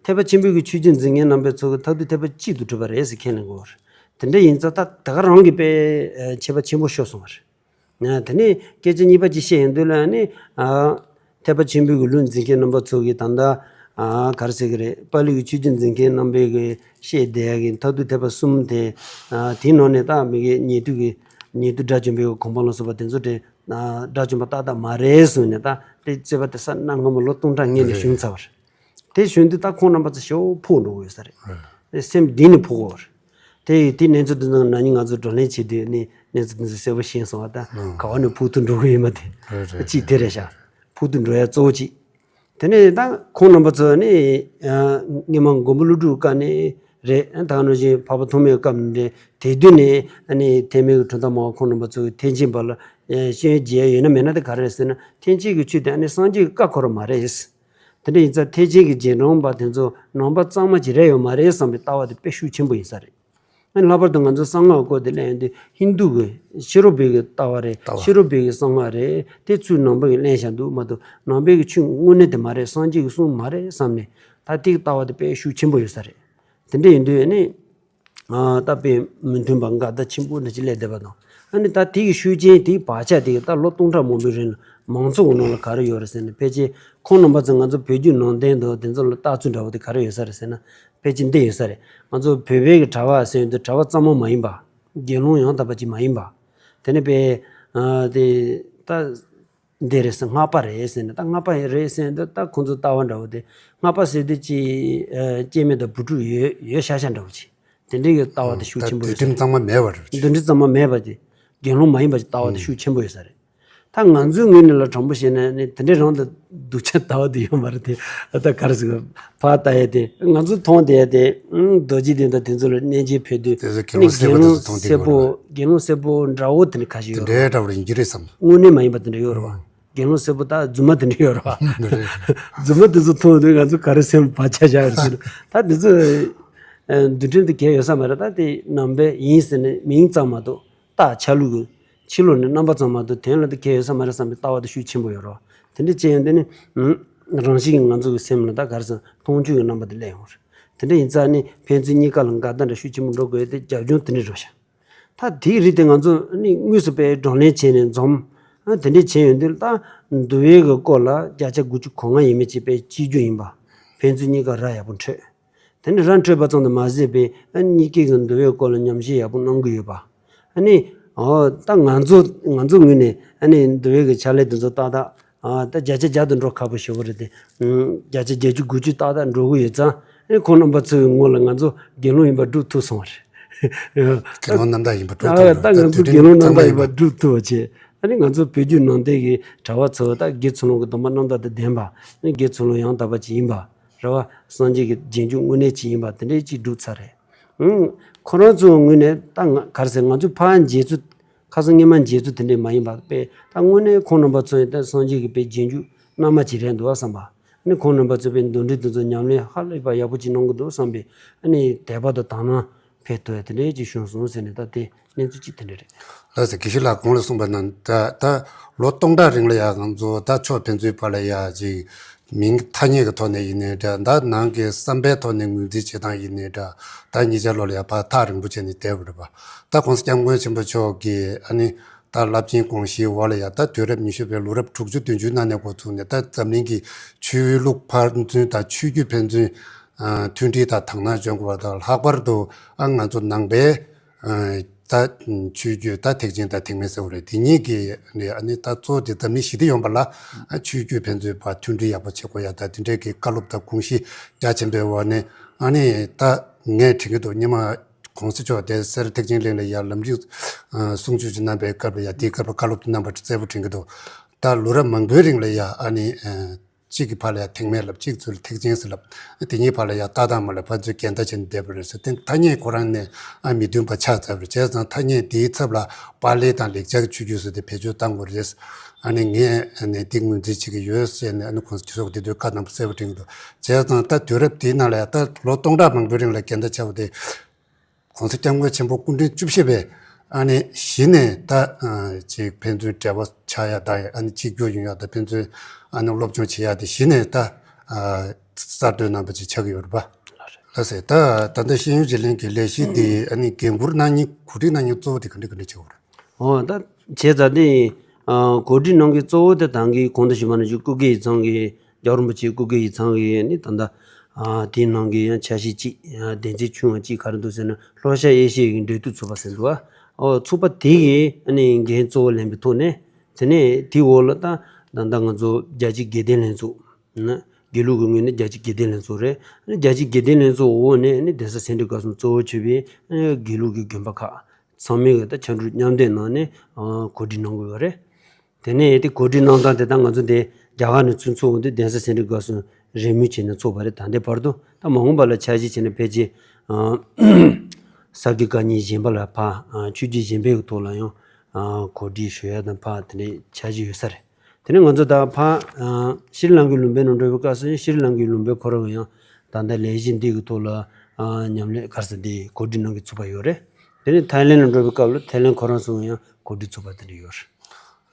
ཐེག་པ་ཆེན་པོའི་གི་ཆོས་བརྒྱུད་འཛིན་མཁན་རྣམ་པའི་ཚོ་གི་མཐར་ཐུག་ཐེག་པ་གཅིག་ཏུ་གྲུབ་པ་རེད་ཟེར་ཁས་ལེན་དགོས་པ་རེད། དེ་འདྲ་ཡིན་ཙང་ད་དེ་ག་རང་གི་དཔེ་ཨ་ཁྱད་པར་ཆེན་པོ་ཤོར་སོང་བ་རེད། ཨ་དེ་ནས་སྐད་ཆ་གཉིས་པ་ཅིག་བཤད་ཡོང་དུས་ལ་ནི་ཨ་ཐེག་པ་ཆེན་པོའི་གི་ལུགས་འཛིན་མཁན་རྣམ་པ་ཚོ་གིས་ད་ལྟ་ཨ་ག་རེ་ཟེར་གི་རེད། པཱ་ལི་གི་ཆོས་བརྒྱུད་འཛིན་མཁན་རྣམ་པས་གི་བཤད་བསྡད་ཡ་གི་མཐར་ཐུག་ཐེག་པ་གསུམ་དེ་ཨ་དེའི་ནང་ནས་ད་མི་གི་ཉན་ཐོས་ཀྱི་ཉན་ཐོས་དགྲ་བཅོམ་པའི་གོ་འཕང་ལ་སོགས་པ་དེ་ཚོ་དེ་ཨ་དགྲ་བཅོམ་པ་ཏག་ཏག་མ་རེད་གསུངས་ནས། ད་དེ་རྩོད་པ་དེ་ས་གནའ་སྔ་མོ་ལོ་སྟོང་ཕྲག་སྔོན་ནས་བྱུང་ཚར་བ་རེད། དེ་བྱུང་དུས་ད་ཁོང་རྣམ་པ་ཚོ་ཞེ་པོ་ཕུགས་འགྲོ་གི་ཡོད་ས་རེད། རེད། སེམས་གཏིང་ནས་ཕུགས་འགྲོ་བ་རེད། དེ་དེ་གནས་ཚུལ་དེ་ཚོ་ན་ནིང་ང་ཚོ་བགྲོ་གླེང་བྱེད་དུས་ནི་གནས་ཚུལ་དེ་ཚོ་གསལ་པོ་ཤེས་སོང་བ། ད་ཨང་། ག་བ་ནས་ཕུགས་ཐུག་འགྲོ་གི་ཡོད་མ་དེ། རེད་རེད། གཅིག་དེ་རེད་ཤག་ཕུགས་ཐུག་འགྲོ་ཡ་གཙོ་བོ་གཅིག་དེ་ནས་ད་ཁོང་རྣམ་པ་ཚོ་ནི་ཨ་སྔོན་མ་མགོན་པོ་ཀླུ་སྒྲུབ་སྐབས་ནས་རེད། ད་ག་ནང་བཞིན་འཕགས་པ་ཐོགས་མེད་སྐབས་ནས་རེད། དེ་དུས་ནས་ཨ་ནི་ཐེག་དམན་གྱི་གྲུབ་མཐའ་སྨྲ་བ་ཁོང་རྣམ་པ་ཚོ་གིས་ཐེག་ཆེན་པ་ལ་ཨ་ཤེས་ཡོན་རྒྱས་ཡོད་ན་མེད་ན་དེ་ག་རེ་རེད་ཟེར་ན། ཐེག་ཆེན་གྱི་ཆོས་དེ་ཨ་ནི་སངས་རྒྱས་ཀྱི་བཀའ་འཁོར་བ་མ་རེད། དེ་འདྲ་ཡིན་ཙང་ཐེག་ཆེན་གྱི་རྗེས་འབྲང་པ་དེ་ཚོ་ནང་པ་གཙང་མ་ཅིག་རེད་ཡོད་མ་རེད་བསམ་པའི་ལྟ་བ་དེ་དཔེ་ཤུགས་ཆེན་པོ་ཡིན་ས་རེད། ཨ་ནི་ལྷག་པར་དུ་ང་ཚོ་གསང་སྔགས་སྐོར་དེ་གླེང་ཡོང་དུས་ཧིན་རྡུ་གི་ཕྱི་རོལ་པའི་གི་ལྟ་བ་རེད། ལྟ་བ། ཕྱི་རོལ་པའི་གི་གསང་སྔགས་རེད། དེ་ཚུར་ནང་པ་གིས་གླེང་བཞག་འདུག་མ་གཏོགས་ནང་པའི་གི་ཆོས་དངོས་གནས་དེ་མ་རེད། སངས་རྒྱས་ཀྱིས་གསུངས་མ་རེད་བསམ་ནས་ད་དེ་གི་ལྟ་བ་དེ་དཔེ་ཤུགས་ཆེན་པོ་ཡོད་ས་རེད། དེ་འདྲ་ཡིན་དུས་ཨ་ནི། ཨ་ད་དཔེ་མི་མཐུན་པ་འགལ་ཟླ་ཆེན་པོ་འདྲ་ཅིག་སླེབས་བསྡད་པ་དང་། ཨ་ནི་ད་དེ་གི་ཤུགས་རྐྱེན་དེའི་བག་ཆགས་དེ་གི་ད་ལོ་སྟོང་ཕྲག་མང་པོའི་རིང་ལ་མང་ཚོགས་ཀྱི་ནང་ལ་ག་རེ་ཡོད་རེད་ཟེར་ན། ཕལ་ཆེར་ཁོང་རྣམ་པ་ཚོ་ང་ཚོ་བོད་བརྒྱུད་ནང་བསྟན་དང་དེ་ཚོ་ལ་ལྟ་ཚུལ་འདྲ་བོ་དེ་ག་རེ་ཡོད་ས་རེད་ཟེར་ན། ཕལ་ཆེར་འདི་ཡོད་ས་རེད། ང་ཚོ་བོད་པའི་གི་གྲྭ་པ་ཟེར་དུས་གྲྭ་པ་གཙང་མ་མ་ཡིན་པ། དགེ་སློང་ཡང་དག་པ་ཅིག་མ་ཡིན་པ། དེ་ནས་དཔེ་ཨ་དེ་ད། འདི་རེད་ཟེར། སྔགས་པ་རེད་ཟེར་ནས། ད་སྔགས་པ་རེད་ཟེར་ནས་ད་ཁོང་ཚོ་ལྟ་བ་འདྲ་བོ་དེ། སྔགས་པ་ཟེར་དུས་ཅིག་ཨ་སྐྱེ་དམན་དང་བུ་ཕྲུག་ཡོད་ཡོད་ཤག་ཤག་འདྲ་བོ་ཅིག་དེ་འདྲའི་གི་ལྟ་བ་དེ་ཤུགས་ཆེན་པོ་ད་ཡོད་དུས་ཁྲིམས་ཤག་གཙང་མ་མེད་པ་རེད། འདུལ་ཁྲིམས་གཙང་མ་མེད་པ་དེ། དགེ་སློང་མ་ཡིན་པ་ཅིག་ལྟ་བ་དེ་ཤུགས་ཆེན་པོ་ཡོད་ས་རེད། ད་ང་ཚོའི་ངོས་ནས་ལ་དྲང་པོ་བཤད་ན་ནི་དེ་འདྲའི་རང་ལ་སྡུག་ཅག་ལྟ་བ་དེ་ཡོད་མ་རེད་དེ། ད་ག་རེ་ཟེར། ཕར་ལྟ་ཡ་དེ། ང་ཚོ་མཐོང་བསྡད་ཡ་དེ། ཨང་། རྡོ་རྗེ་གདན་དང་དེ་ཚོ་ལ་གནས་མཇལ་ཕེབས་དུས་དེ་ཚོ་དགེ་ནི་སློང་གསལ་པོ་དེ་ཚོ་མཐོང་བསྡད་ཡོད་རེད་པ། དགེ་སློང་གསལ་པོ་འདྲ་བོ་དེ་འདྲ་ཁ་ཤས་ཡོད་རེད་པ། དེ་འདྲའི་འདྲ་བོ་རེད་འགྱུར་རེད་བསམ། དངོས་གནས་མ་ཡིན་པ་དེ་འདྲ་ཡོད་རེད་པ། དགེ་སློང་གསལ་པོ་ད་རྫུན་མ་དེ་འདྲ་ཡོད་རེད་པ། རྫུན་མ་དེ་ཚོ་མཐོང་དུས་ང་ཚོ་ག་རེ་སེམས་བག་ཆགས་བཞག་རེད་ཟེར། ད་དེ་ཚོ་ འདུལ་ཁྲིམས་དེ་གལ་ཡོད་ས་མ་རེད། ད་དེ་ནང་པའི་ཡིན་ཟེར་ནས་མིང་ཙམ་མ་གཏོགས་རྟགས་ཆ་ལུགས་ཀྱི་ཕྱི་ལོགས་ནས་རྣམ་པ་ཙམ་མ་གཏོགས་དོན་ལ་དེ་གལ་ཡོད་ས་མ་རེད་བསམ་པའི་ལྟ་བ་དེ་ཤུགས་ཆེན་པོ་ཡོད་རེད། དེ་འདྲ་བྱས་ཡོང་དུས་ནི་རང་བཞིན་གྱིས་ང་ཚོ་གི་སེམས་ལ་ད་ག་རེ་ཟེར་མཐོང་ཆོས་ཀྱི་རྣམ་པ་དེ་སླེབས་ཡོང་རེད། དེ་འདྲ་ཡིན་ཙང་ནི་ཕན་ཚུན་གཉིས་ཀ་ལ་འགལ་ཟླ་འདྲ་ཤུགས་ཆེན་པོ་འགྲོ་དགོས་ཏེ་རྒྱབ་ལྗོངས་དེ་འདྲ་རེད་ཤག་ད་དེའི་རིགས་དེ་ང་ཚོ་ནི་དངོས་སུ་དཔེ་བགྲོ་གླེང་བྱས་ནས་འཛོམས། ཨ་དེ་འདྲས་བྱས་ཡོང་དུས་ད་འདུལ་བའི་གི་སྐོར་ལ་བརྒྱ་ཆ་དགུ་བཅུ་གོ་ལྔ་ཡས་མས་ཅིག་དཔེ་གཅིག་གྱུར་ཡིན་པ། ཕན་ཚུན་གཉིས་ཀ་ར་ཡག་པོ་འཕྲོད། དེ་ནས་ར་འཕྲོད་པ་ཙམ་དུ་མ་ཟད་པའི་ཨ་གཉིས་ཀས་ཀྱི་འདུལ་བའི་སྐོར་ལ་ཉམས་ཞིབ་ཡག་པོ་གནང་གི་ཡོད་པ། ཨ་ནི་ཨོ་ད་ང་ཚོ་ང་ཚོ་ངོས་ནས་ཨ་ནི་འདུལ་བའི་གི་ཕྱག་ལས་དེ་ཚོ་ཏག་ཏག་ཨ་ད་བརྒྱ་ཆ་བརྒྱ་དུ་འགྲོ་ཁག་པོ་ཞེ་པོ་རེད་དེ། ཨུམ། བརྒྱ་ཆ་བརྒྱད་ཅུ་དགུ་བཅུ་ཏག་ཏག་འགྲོ་གི་ཡོད་ཙང་ཨ་ནི་ཁོང་རྣམ་པ་ཚོའི་ངོ་ལ་ང་ཚོ་དགེ་སློང་ཡིན་པ་སྒྲུབ་ཐུབ་སོང་བ་རེད། དགེ་སློང་རྣམ་དག་ཡིན་པ་སྒྲུབ་ཐུབ་ཡོད། ད་ད་ང་ཚོ་དགེ་སློང་རྣམ་དག་ཡིན་པ་སྒྲུབ་ཐུབ་པ་བྱས། ཨ་ནི་ང་ཚོ་བོད་བརྒྱུད་ནང་བསྟན་གྱི་གྲྭ་པ་ཚོ་ད་དགེ་ཚུལ་སློང་གི་སྡོམ་པ་རྣམ་དག་དང་ལྡན་པ། ཨ་ནི་དགེ་ཚུལ་སློང་ཡང་དག་པ་ཅིག་ཡིན་པ། རེད་བ། སངས་རྒྱས་ཀྱི་རྗེས་འཇུག་དངོས་གནས་ཅིག་ཡིན་པ་དེ་འདྲའི་ཅིག་སྒྲུབ་ཚར་རེད། ཨང་། ཁོ་རང་ཚོའི་ངོས་ནས་ད་ང་ག་རེ་ཟེར་ང་ཚོ་ཕར་མཇལ་ཚུལ། ཁ་སང་སྔོན་མ་མཇལ་ཚུལ་དེ་འདྲས་མ་ཡིན་པ་དཔེ་ད་དངོས་གནས་ཁོང་རྣམ་པ་ཚོ་ཡིན་ད་སངས་རྒྱས་ཀྱི་དཔེ་རྗེས་འཇུག་རྣལ་མ་ཅིག་རེད་འདུག་བསམ་པ། ཨ་ནི་ཁོང་རྣམ་པ་ཚོས་དཔེ་འདུལ་ཁྲིམས་དེ་ཚོ་ཉམས་ལེན་ཧ་ལས་པ་ཡག་པོ་ཅིག་གནང་གི་འདུག་བསམ་པའི་ཨ་ནི་དད་པ་དང་དག་སྣང་འཕེལ་ཐུབ་ཡ་དེ་འདྲས་ཅིག་བྱུང་སོང་ཟེར་ནས་ད་དེ་གནས་ཚུལ་ཅིག་དེ་འདྲས་རེད། ལགས་སོ། དགེ་བཤེས་ལགས་གོང་ལ་གསུངས་པ་ནང་ད་ད་ལོ་སྟོང་ཕྲག་རིང་ལ་ཡ་ང་ཚོ་ད་ཕྱོགས་ཕན་ཚུན་བར་ལ་ཡ་ཅིག་མིང་ཐ་སྙད་ཀྱི་ཐོག་ནས་ཡིན་ནའི་འདྲ། ད་ནང་གི་བསམ་པའི་ཐོག་ནས་ངོས་འཛིན་བྱེད་སྟངས་ཡིན་ནའི་འདྲ། ད་གཉིས་ཆ་ལོ་ལ་ཡ་ཕར་ཐག་རིང་པོ་བྱས་ནས་བསྡད་པ་རེད་པ། ད་གོང་ས་སྐྱབས་མགོན་ཆེན་པོ་མཆོག་གིས་ཨ་ནི་ད་རླབས་ཆེན་དགོངས་གཞིའི་འོག་ལ་ཡ་ད་དུས་རབས་ཉི་ཤུ་པའི་ལོ་རབས་དྲུག་ཅུ་བདུན་ཅུ་ནང་ནས་འགོ་བཙུགས་ནས་ད་འཛམ་གླིང་གི་ཆོས་ལུགས་ཕན་ཚུན་དང་ཆོས་བརྒྱུད་ཕན་ཚུན་མཐུན་སྒྲིལ་དང་དག་སྣང་སྦྱོང་དགོས་པ་དང་ལྷག་པར་དུ་ཨ་ང་ཚོ་ནང་པའི་ད་ཆོས་བརྒྱུད་ད་ཐེག་ཆེན་དང་ཐེག་དམན་ཟེར་བ་རེད། དེ་གཉིས་ཀྱི་ནི་ཨ་ནི་ད་གཙོ་བོ་དེ་འཛམ་གླིང་ཞི་བདེ་ཡོང་བ་ལ་ཨ་ཆོས་བརྒྱུད་ཕན་ཚུན་བར་མཐུན་སྒྲིལ་ཡག་པོ་བྱེད་དགོས་ཡ། ད་དེ་འདྲའི་གི་བཀའ་སློབ་དང་དགོངས་གཞི་རྒྱ་ཆེན་པོའི་འོག་ནས་ཨ་ནི་ད་ངས་དྲན་གྱི་འདུག་སྔོན་མ་གོང་ས་མཆོག་དེ་སེ་ར་ཐེག་ཆེན་གླིང་ལ་ཡ་ལམ་རིམ་གསུང་ཆོས་ཅིག་གནང་པའི་སྐབས་ལ་ཡ་དེའི་སྐབས་ལ་བཀའ་སློབ་དེ་གནང་པ་གསལ་པོ་དྲན་གྱི་འདུག་ད་ལོ་རབས་མང་པོའི་རིང་ལ་ཡ་ཨ་ནི། གཅིག་གི་བར་ལ་ཡང་ཐེག་དམན་ལབ། གཅིག་ཚུར་ཐེག་ཆེན་ཟེར་ལབ། དེ་གཉིས་བར་ལ་ཡང་ལྟ་སྟངས་མ་ལབ། ཕར་ཚུར་འགལ་ཟླ་བྱས་ནས་བསྡད་པ་རེད་ཟེར། དེ་ཐ་སྙད་ཁོ་རང་ནས་ཨ་མི་མཐུན་པ་ཆགས་ཚར་བ་རེད། བྱས་ཙང་ཐ་སྙད་འདིའི་ཚབ་ལ་པཱ་ལི་དང་ལེགས་སྦྱར་གྱི་ཆོས་བརྒྱུད་ཟེར་དེ་བེད་སྤྱོད་གཏང་དགོས་རེད། ཨ་ནི་ངས་ཨ་ནི་འདི་ངོས་འཛིན་བྱེད་ཀྱི་ཡོད་ཟེར་ནས་ཨ་ནི་གོང་ས་མཆོག་དེ་དུས་བཀའ་གནང་པ་གསལ་པོ་དྲན་གྱི་འདུག་བྱས་ཙང་ད་དུས་རབས་དེའི་ནང་ལ་ཡང་ད་ལོ་སྟོང་ཕྲག་མང་པོའི་རིང་ལ་འགལ་ཟླ་ཆགས་པ་དེ། གོང་ས་སྐྱབས་མགོན་ཆེན་པོ་སྐུ་ཕྲེང་བཅུ་བཞི་པས་ཨ་ནི་གཞི་ནས་ད་ཅིག་ཕན་ཚུན་འབྲེལ་བ་ཆགས་ཡ་དང་ཨ་ནི་གཅིག་གྱུར་ཡོང་ཡ་དང་ཕན་ཚུན་ཨ་ནི་སློབ་སྦྱོང་བྱེད་ཡ་དེ་གཞི་ནས་ད་གསར་གཏོད་གནང་པ་ཅིག་ཆགས་ཀྱི་ཡོད་རེད་པ། ལགས་སེ། ད་ད་ལྟ་ཤེས་ཡོན་བརྗེ་ལེན་གྱི་ལས་གཞི་དེ་ཨ་ནི་འགན་འཁུར་གནང་མཁན་གོ་སྒྲིག་གནང་མཁན་གཙོ་བོ་དེ་ག་འདྲ་ག་འདྲ་ཆགས་ཡོད་རེད། འོ་ད་བྱས་ཙང་དེ་གོ་སྒྲིག་གནང་མཁན་གཙོ་བོ་དེ་ད་གིན་གོང་དུ་ཞུས་པ་ནང་བཞིན་སྐུ་སྒེར་ཡིག་ཚང་གི་རྒྱལ་བ་རིན་པོ་ཆེའི་སྐུ་སྒེར་ཡིག་ཚང་གི་ནི་ད་ལྟ་དེའི་ནང་གི་ཡང་འཆར་གཞི་གཅིག་སྡེ་ཚན་ཆུང་བ་གཅིག་ག་རེ་འདུག་ཟེར་ན་ལྷོ་ཤར་ཨེ་ཤི་ཡའི་འབྲེལ་མཐུད་ཚོགས་པ་ཟེར་འདུག་ཨ། ཨོ་ཚོགས་པ་དེ་གི་ནི་འགན་གཙོ་བོ་ལེན་པའི་ཐོག་ནས་དེ་ནས་དེའི་འོག་ལ་ད་ད་ལྟ་ང་ཚོ་རྒྱལ་སྤྱིའི་དགེ་ལྡན་ལྷན་ཚོགས་ན་དགེ་ལུགས་ཀྱི་ངོས་ནས་རྒྱལ་སྤྱིའི་དགེ་ལྡན་ལྷན་ཚོགས་རེད། རྒྱལ་སྤྱིའི་དགེ་ལྡན་ལྷན་ཚོགས་འོག་ནས་ནི་གདན་ས་སེ་འབྲས་དགའ་གསུམ་གཙོ་བོ་བྱས་པའི་དགེ་ལུགས་ཀྱི་དགོན་པ་ཁག་ཚང་མས་ད་ཕྱར་གྲུ་མཉམ་འདེགས་གནང་ནས་གོ་སྒྲིག་གནང་དགོས་པ་རེད། དེ་ནས་དེ་གོ་སྒྲིག་གནང་སྟངས་དེ་ད་ང་ཚོ་འདི་རྒྱ་གར་ནས་ཚུར་ཚུགས་འོང་དུས་གདན་ས་སེ་འབྲས་དགའ་གསུམ་རེས་མོས་བྱས་ནས་ཚོགས་པ་རེད། ད་ལྟའི་བར་དུ་ད་མ་འོངས་པ་ལ་འཆར་གཞི་བྱས་ནས་ཕལ་ཆེར་ས་དགེ་བཀའ་རྙིང་གཞན་པ་ལ་ཕར་ཆོས་བརྒྱུད་གཞན་པའི་ཐོག་ལ་ཡང་གོ་སྒྲིག་ཞུ་ཡ་དང་ཕར་དེ་འདྲའི་འཆར་གཞི་ཡོད་ས་རེད། དེ་ནས་ང་ཚོ་ད་ཕར་ཤྲི་ལང་ཀའི་ལུང་པ་ནང་འགྲོ་བའི་སྐབས་སུ་ཤྲི་ལང་ཀའི་ལུང་པ་ཁོ་རང་ཡང་ད་ལྟ་ལས་གཞི་འདི་གི་ཐོག་ལ་མཉམ་ལས་ག་རེ་ཟེར་འདི་གོ་སྒྲིག་གནང་གི་ཚོགས་པ་ཡོད་རེད། དེ་ནས་ཐའི་ལེན་ལ་འགྲོ་བའི་སྐབས་ལ་ཐའི་ལེན་ཁོ་རང་ཚོ་ཡང་གོ་སྒྲིག་ཚོགས་པ་དེ་འདྲ་ཡོད་རེད།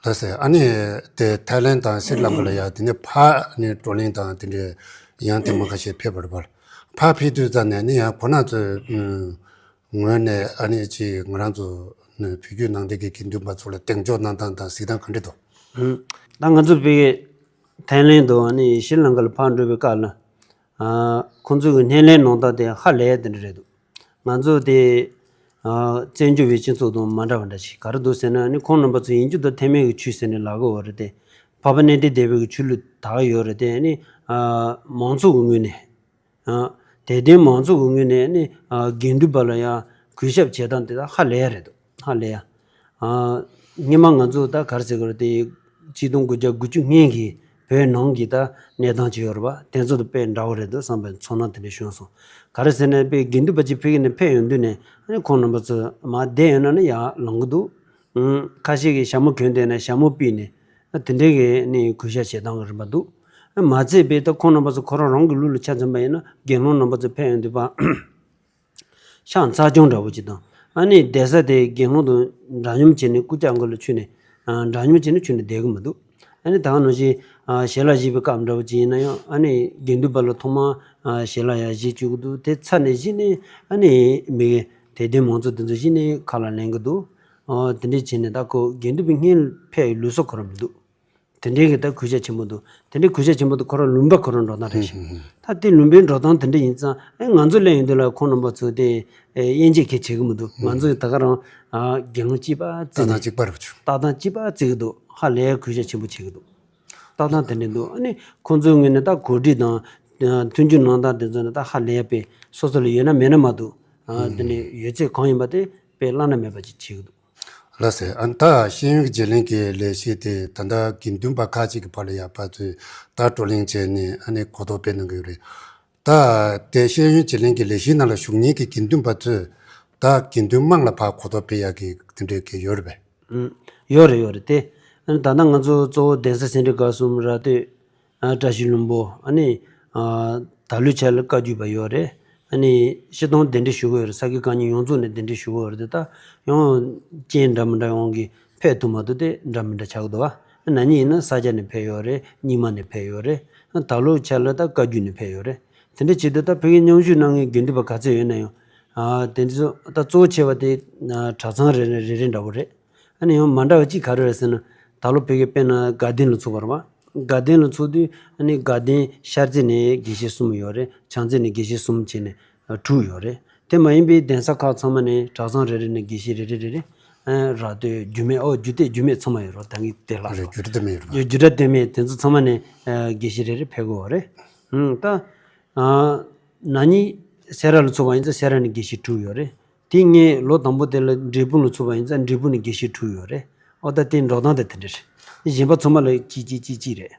ལགས་སེ། ཨ་ནི་དེ་ཐའི་ལེན་དང་ཤྲི་ལང་ཀ་ལ་ཡ་དེ་ནས་ཕར་ནི་བགྲོ་གླེང་དང་དེ་འདྲའི་ཡང་དེ་མ་ཁ་ཤས་ཕེབས་པ་རེད་པ། ཕར་ཕེབས་དུས་ཙམ་ནས་ནི་ཡང་ཁོ་རང་ཚོའི་ངོས་ནས་ཨ་ནི་ཅིག་ང་རང་ཚོ་ནི་བོད་བརྒྱུད་ནང་བསྟན་གྱི་དགེ་འདུན་པ་ཚོ་ལ་གདེང་འཇོག་གནང་སྟངས་དང་གཟིགས་སྟངས་ག་འདྲ་འདུག་ད་ང་ཚོ་བོད་ཀྱི་ཐའི་ལེན་དུ་ཨ་ནི་ཤྲི་ལང་ཀ་ལ་ཕར་འགྲོ་བའི་སྐབས་ལ། ཁོང་ཚོ་གི་སྣེ་ལེན་གནང་སྟངས་དེ་ཧ་ལས་དེ་འདྲ་རེད་འདུག་ང་ཚོ་དེ་བཙན་བྱོལ་བའི་སྤྱི་ཚོགས་དང་མ་འདྲ་བ་འདྲ་ཞིག་ག་རེ་འདུག་ཟེར་ན་ནི་ཁོང་རྣམ་པ་ཚོ་ཡིན་རྒྱུ་དང་ཐེག་དམན་གྱི་ཆོས་ཟེར་ནས་ལབ་གི་ཡོད་རེད་དེ། འཕགས་པ་གནས་བརྟན་སྡེ་པའི་གི་ཆོས་ལུགས་དར་གི་ཡོད་རེད་དེ་ནི་མང་ཚོགས་ཀྱི་ངོས་ནས་དད་ལྡན་མང་ཚོགས་ཀྱི་ངོས་ནས་ནི་དགེ་འདུན་པ་ལ་ཡང་གུས་ཞབས་བྱེད་སྟངས་དེ་དག་ཧ་ལས་རེད་འདུག་ཧ་ལས་ཡ། སྔོན་མ་ང་ཚོ་ད་ག་རེ་ཟེར་དགོས་རེད་དེ། ཆིག་སྟོང་དགུ་བརྒྱ་དགུ་བཅུ་སྔོན་གྱི་བོད་ནང་གི་ད་གནས་སྟངས་ཅིག་ཡོད་རེད་པ། དེ་ཚོ་དང་དཔེ་འདྲ་བོ་རེད་འདུག་བསམ་པའི་ཚོར་སྣང་དེ་འདྲ་བྱུང་སོང་། ག་རེ་ཟེར་ན་དཔེ་དགེ་འདུན་པ་ཅིག་ཕ་གི་ནས་ཕེབས་ཡོང་དུས་ནས་ཨ་ནི་ཁོང་རྣམ་པ་ཚོ་མར་བསྡད་ཡོད་ན་ནི་ཡར་ལངས་གི་འདུག་ཁ་ཤས་ཀྱིས་ཞྭ་མོ་གྱོན་བསྡད་ན་ཞྭ་མོ་ཕུད་ནས་ཨ་དེ་འདྲའི་གི་ནི་གུས་ཞབས་བྱེད་སྟངས་ཀྱི་རིམ་པ་འདུག་མ་ཚད་པའི་ད་ཁོང་རྣམ་པ་ཚོ་ཁོ་རང་རང་གི་ལུགས་ལ་ཆ་མཚོན་པ་ཡིན་ན་དགེ་སློང་རྣམ་པ་ཚོ་ཕེབས་ཡོང་དུས་པ། ཤ་ཚ་གྱང་འདྲ་བོ་ཅིག་དང་། ཨ་ནི་བསྡད་ས་དེ་དགེ་སློང་དང་འདྲ་མཉམ་བྱས་ནས་རྐུབ་བཀྱག་མགོ་ལ་ཆུད་ནས། ཨ། འདྲ་མཉམ་བྱས་ནས་ཆུད་ནས་བསྡད་གི་མི་འདུག་ཨ་ནི་ད་ག་ནང་བཞིན། ཨ། ཞལ་ལག་བཞེས་པའི་སྐབས་འདྲ་བོ་ཅིག་ཡིན་ན་ཡང་། ཨ་ནི་དགེ་འདུན་པ་ལ་ཐོག་མར། ཨ། ཞལ་ལག་ཡར་བཞེས་བཅུག་གི་འདུག་དེ་ཚར་ནས་གཞི་ནས། ཨ་ནི་མི་དད་ལྡན་མང་ཚོགས་དེ་ཚོ་གཞི་ནས་ཁ་ལག་ལེན་གི་འདུག་ཨ། དེ་འདྲས་བྱས་ནས་ད་ཁོ་དགེ་འདུན་པའི་སྔོན་ལ་ཕེབས་ཡག་ལུགས་སྲོལ་ཁོ་རང་མི་འདུག་དེ་འདྲའི་གི་ད་གུས་ཞབས་ཆེན་པོ་འདུག་དེ་འདྲའི་གུས་ཞབས་ཆེན་པོ་འདུག་ཁོ་རང་ལུང་པ་ཁོ་རང་འགྲོ་སྟངས་རེད་ཤག་ཧུམ་ཧུམ། ད་དེ་ལུང་པའི་འགྲོ་སྟངས་དེ་འདྲ་ཡིན་ཙང་། ཨེ། ང་ཚོ་སླེབས་ཡོང་དུས་ལ་ཁོང་རྣམ་པ་ཚོ་དེ། ཨེ། དབྱེ་འབྱེད་གང་ཡང་བྱེད་ཀྱི་མི་འདུག་ཧུམ། ང་ཚོ་ད་ག་རང་། ཨ། དགེ་སློང་གཅིག་པ་བརྩིས་ནས། ལྟ་སྟངས་གཅིག་པ་རེད་པ། ཆུ། ལྟ་སྟངས་གཅིག་པ་བརྩི་གི་འདུག་ཧ་ལས་གུས་ཞབས་ཆེན་པོ་བྱེད་ཀྱི་འདུག་ལྟ་སྟངས་དེ་འདྲ་འདུག་ཨ་ནི་ཁོང་ཚོའི་ངོས་ནས་ད་གོ་སྒྲིག་དང་། ཨ། མཐུན་འགྱུར་གནང་སྟངས་དེ་ཚོ་ནི་ད་ཧ་ལས་པའི་སོ་སོ་ལ་ཡོད་ན་མེད་ན་མ་གཏོགས། ཨ། ཧུམ། དེ་ནས་ཡོད་ཚད་གང་ཡིན་པ་དེ་དཔེ་བླ་ན་མེད་པ་ཅིག་བྱེད་ཀྱི་འདུག་ལགས་སོ། ཨ་ནི་ད་ཤེས་ཡོན་བརྗེ་ལེན་གྱི་ལས་གཞི་དེ་ད་ལྟ་དགེ་འདུན་པ་ཁག་ཅིག་གི་བར་ལ་ཡང་ཕར་ཚུར་ད་བགྲོ་གླེང་བྱས་ནས། ཨ་ནི་གོ་རྟོགས་སྤེལ་གནང་གི་ཡོད་རེད། ད་དེ་ཤེས་ཡོན་བརྗེ་ལེན་གྱི་ལས་གཞིའི་ནང་ལ་ཞུགས་མཁན་གྱི་དགེ་འདུན་པ་ཚོས་ད་དགེ་འདུན་དམངས་ལ་ཕར་གོ་རྟོགས་སྤེལ་ཡག་གི་དེ་འདྲའི་གི་ཡོད་རེད་པས། ཨུམ། ཡོད་རེད། ཡོད་རེད་དེ། ཨ་ནི་ད་ལྟ་ང་ཚོ་གཙོ་བོ་གདན་ས་སེ་འབྲས་དགའ་གསུམ། ར་སྟོད། ཨ། བཀྲ་ཤིས་ལྷུན་པོ། ཨ་ནི། ཨ། ད་ལོའི་ཆར་ལ་བཀའ་བརྒྱུད་པ་ཡོད་རེད། ཨ་ནི་སྤྱིར་བཏང་གདན་འདྲེན་ཞུ་གི་ཡོད་རེད། ས་དགེ་བཀའ་རྙིང་ཡོངས་རྫོགས་ནས་གདན་འདྲེན་ཞུ་གི་ཡོད་རེད་དེ། ད་ཡང་རྐྱེན་འདྲ་མི་འདྲ་ཡོང་གི་ཕེབས་ཐུབ་མ་ཐུབ་དེ་འདྲ་མི་འདྲ་ཆགས་ཀྱི་འདུག་ཨ། ན་ནིང་ཡིན་ན་ས་སྐྱ་ནས་ཕེབས་ཡོད་རེད། རྙིང་མ་ནས་ཕེབས་ཡོད་རེད། ཨ། ད་ལོའི་ཆར་ལ་ད་བཀའ་བརྒྱུད་ནས་ཕེབས་ཡོད་རེད། དེ་འདྲ་བྱེད་དུས་ད་ཕ་གིར་མཉམ་ཞུགས་གནང་མཁན་དགེ་འདུན་པ་ག་ཚོད་ཡོད་ན་ཡང་། ཨ། དེ་ཚོ་ད་གཙོ་བོ་ཆེ་བ་དེ། ཨ། གྲྭ་ཚང་རེ་རེ་རེ་རེ་འདྲ་བོ་རེད། ཨ་ནི་ཡང་མ་འདྲ་བ་གཅིག་ག་རེ་རེད་ཟེར་ན། ད་ལོ་ཕ་གིར་དཔེར་ན་དགའ་ལྡན་ལ་ཚོགས་པ་རེད་པ། དགའ་ལྡན་ལ་ཚོགས་དུས། ཨ་ནི་དགའ་ལྡན་ཤར་རྩེ་ནས་དགེ་བཤེས་གསུམ་ཡོད་རེད། བྱང་རྩེ་ནས་དགེ་བཤེས་གསུམ་བྱས་ནས། ཨ། དྲུག་ཡོད་རེད། དེ་མ་ཡིན་པའི་གདན་ས་ཁག་ཚང་མ་ནས། གྲྭ་ཚང་རེ་རེ་ནས་དགེ་བཤེས་རེ་རེ་རེ་རེ། ཨ། ར་སྟོད། རྒྱུད་སྨད། ཨོ། རྒྱུད་སྟོད་རྒྱུད་སྨད་ཚང་མ་ཡོད་རེད། ད་གིན་དེ་ལྷག་རེད། སོང་། རྒྱུད་གྲྭ་དེ་མེད་ཡོད་རེད་པ། རྒྱུད་གྲྭ་དེ་མེད། དེ་ཚོ་ཚང་མ་ནས། ཨ། དགེ་བཤེས་རེ་རེ་ཕེབས་ཀྱི་ཡོད་རེད། ཨུམ། ད། ཨ། ན་ནིང་སེ་ར་ལ་ཚོགས་པ་ཡིན་ཙང་སེ་ར་ནས་དགེ་བཤེས་དྲུག་ཡོད་རེད། དེ་སྔོན་ལོ་དང་པོ་དེ་ལ་འབྲས་སྤུངས་ལ་ཚོགས་པ་ཡིན་ཙང་འབྲས་སྤུངས་ནས་དགེ་བཤེས་དྲུག་ཡོད་རེད། ཨོ། ད་དེ་འགྲོ་སྟངས་དེ་དེ་འདྲ་རེད། གཞན་པ་ཚང་མ་ལ་གཅིག་གཅིག་གཅིག་གཅིག་རེད།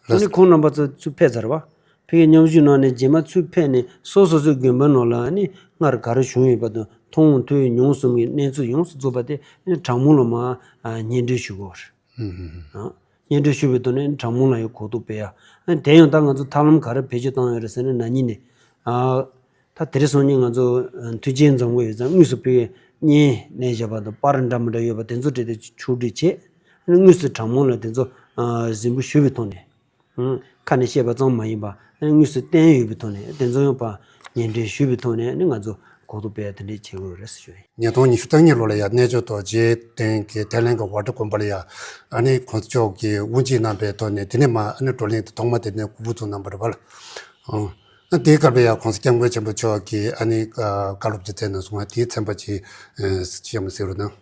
དེ་ནས་ཁོང་རྣམ་པ་ཚོ་ཚུར་ཕེབས་ཚར་བ། ཕ་གིར་མཉམ་ཞུགས་གནང་ནས་རྗེས་མ་ཚུར་ཕེབས་ནས་སོ་སོ་སོའི་དགོན་པ་ནང་ལ་ནི་སྔར་ག་རེ་བྱུང་ཡོད་པ་དང་། མཐོང་ཐོས་མྱོང་གསུམ་གྱི་གནས་ཚུལ་ཡོངས་སུ་རྫོགས་པ་དེ་གྲྭ་མང་ལ་མར། ཨ། སྙན་སྒྲོན་ཞུ་དགོས་པ་རེད། ཨ། སྙན་སྒྲོན་ཞུ་བའི་ཐོག་ནས་གྲྭ་མང་ལ་ཡང་གོ་རྟོགས་སྤེལ་ཡ། ཨ། དེ་ཡང་ད་ང་ཚོ་ཐབས་ལམ་ག་རེ་བེད་སྤྱོད་བཏང་ཡོད་རེད་ཟེར་ན། ན་ནིང་ནས། ཨ། ད་དེ་རིང་སང་ཉིན་ང་ཚོ་མཐུན་རྐྱེན་འཛོམས་ཀྱི་ཡོད་ཙང་། དངོས་སུ་ཕ་གིར་བརྙན་ལེན་བཞག་པ་དང་། པར་འདྲ་མི་འདྲ་ཡོད་པ་དེ་ཚོ་སྤྲད་དེ་ཕྱོགས་སྒྲིག་བྱས། ཨ་ནི་དངོས་སུ་གྲྭ་མང་ལ་དེ་ཚོ། ཨ། གཟིགས་འབུལ་ཞུ་བའི་ཐོག་ནས། ཨང་། ཁ་ནས་བཤད་པ་ཙམ་མ་ཡིན་པ། ཨ་ནི་དངོས་སུ་བསྟན་ཡོད་པའི་ཐོག་ནས། དེ་ཚོ་ཡང་ཕར་སྙན་སྒྲོན་ཞུ་བའི་ཐོག་ནས། ཨ་ནི་ང་ཚོ་གོ་རྟོགས་སྤེལ་ཡ་དེ་འདྲས་བྱེད་དགོས་རེད་ཟེར་ཞུ་ཡིན། ཉིས་སྟོང་ཉི་ཤུ་རྩ་གཉིས་ལོ་ལ་ཡ་གནས་མཆོག་རྡོ་རྗེ་གདན་གྱི་ཐེག་ལེན་གྱི་ཝ་ཊི་དགོན་པ་ལ་ཡ། ཨ་ནི་གོང་ས་མཆོག་གིས་དབུ་འབྱེད་གནང་བའི་ཐོག་ནས། དེ་ནས་མར་ཨ་ནི་བགྲོ་གླེང་དེ་ཐོག་མ་དེ་ནས་འགོ་བཙུགས་གནང་བ་རེད་པ། ཨང་། ཨ། དེའི་སྐབས་ལ་ཡ་གོང་ས་སྐྱབས་མགོན་ཆེན་པོ་མཆོག་གིས། ཨ་ནི། ཨ། བཀའ་སློབ་ཅིག་སྩལ་གནང་སོང་བ། དེའི་ཚན་པ་ཅིག། ཨ། གཤམ་གསལ་རོགས་གནང་།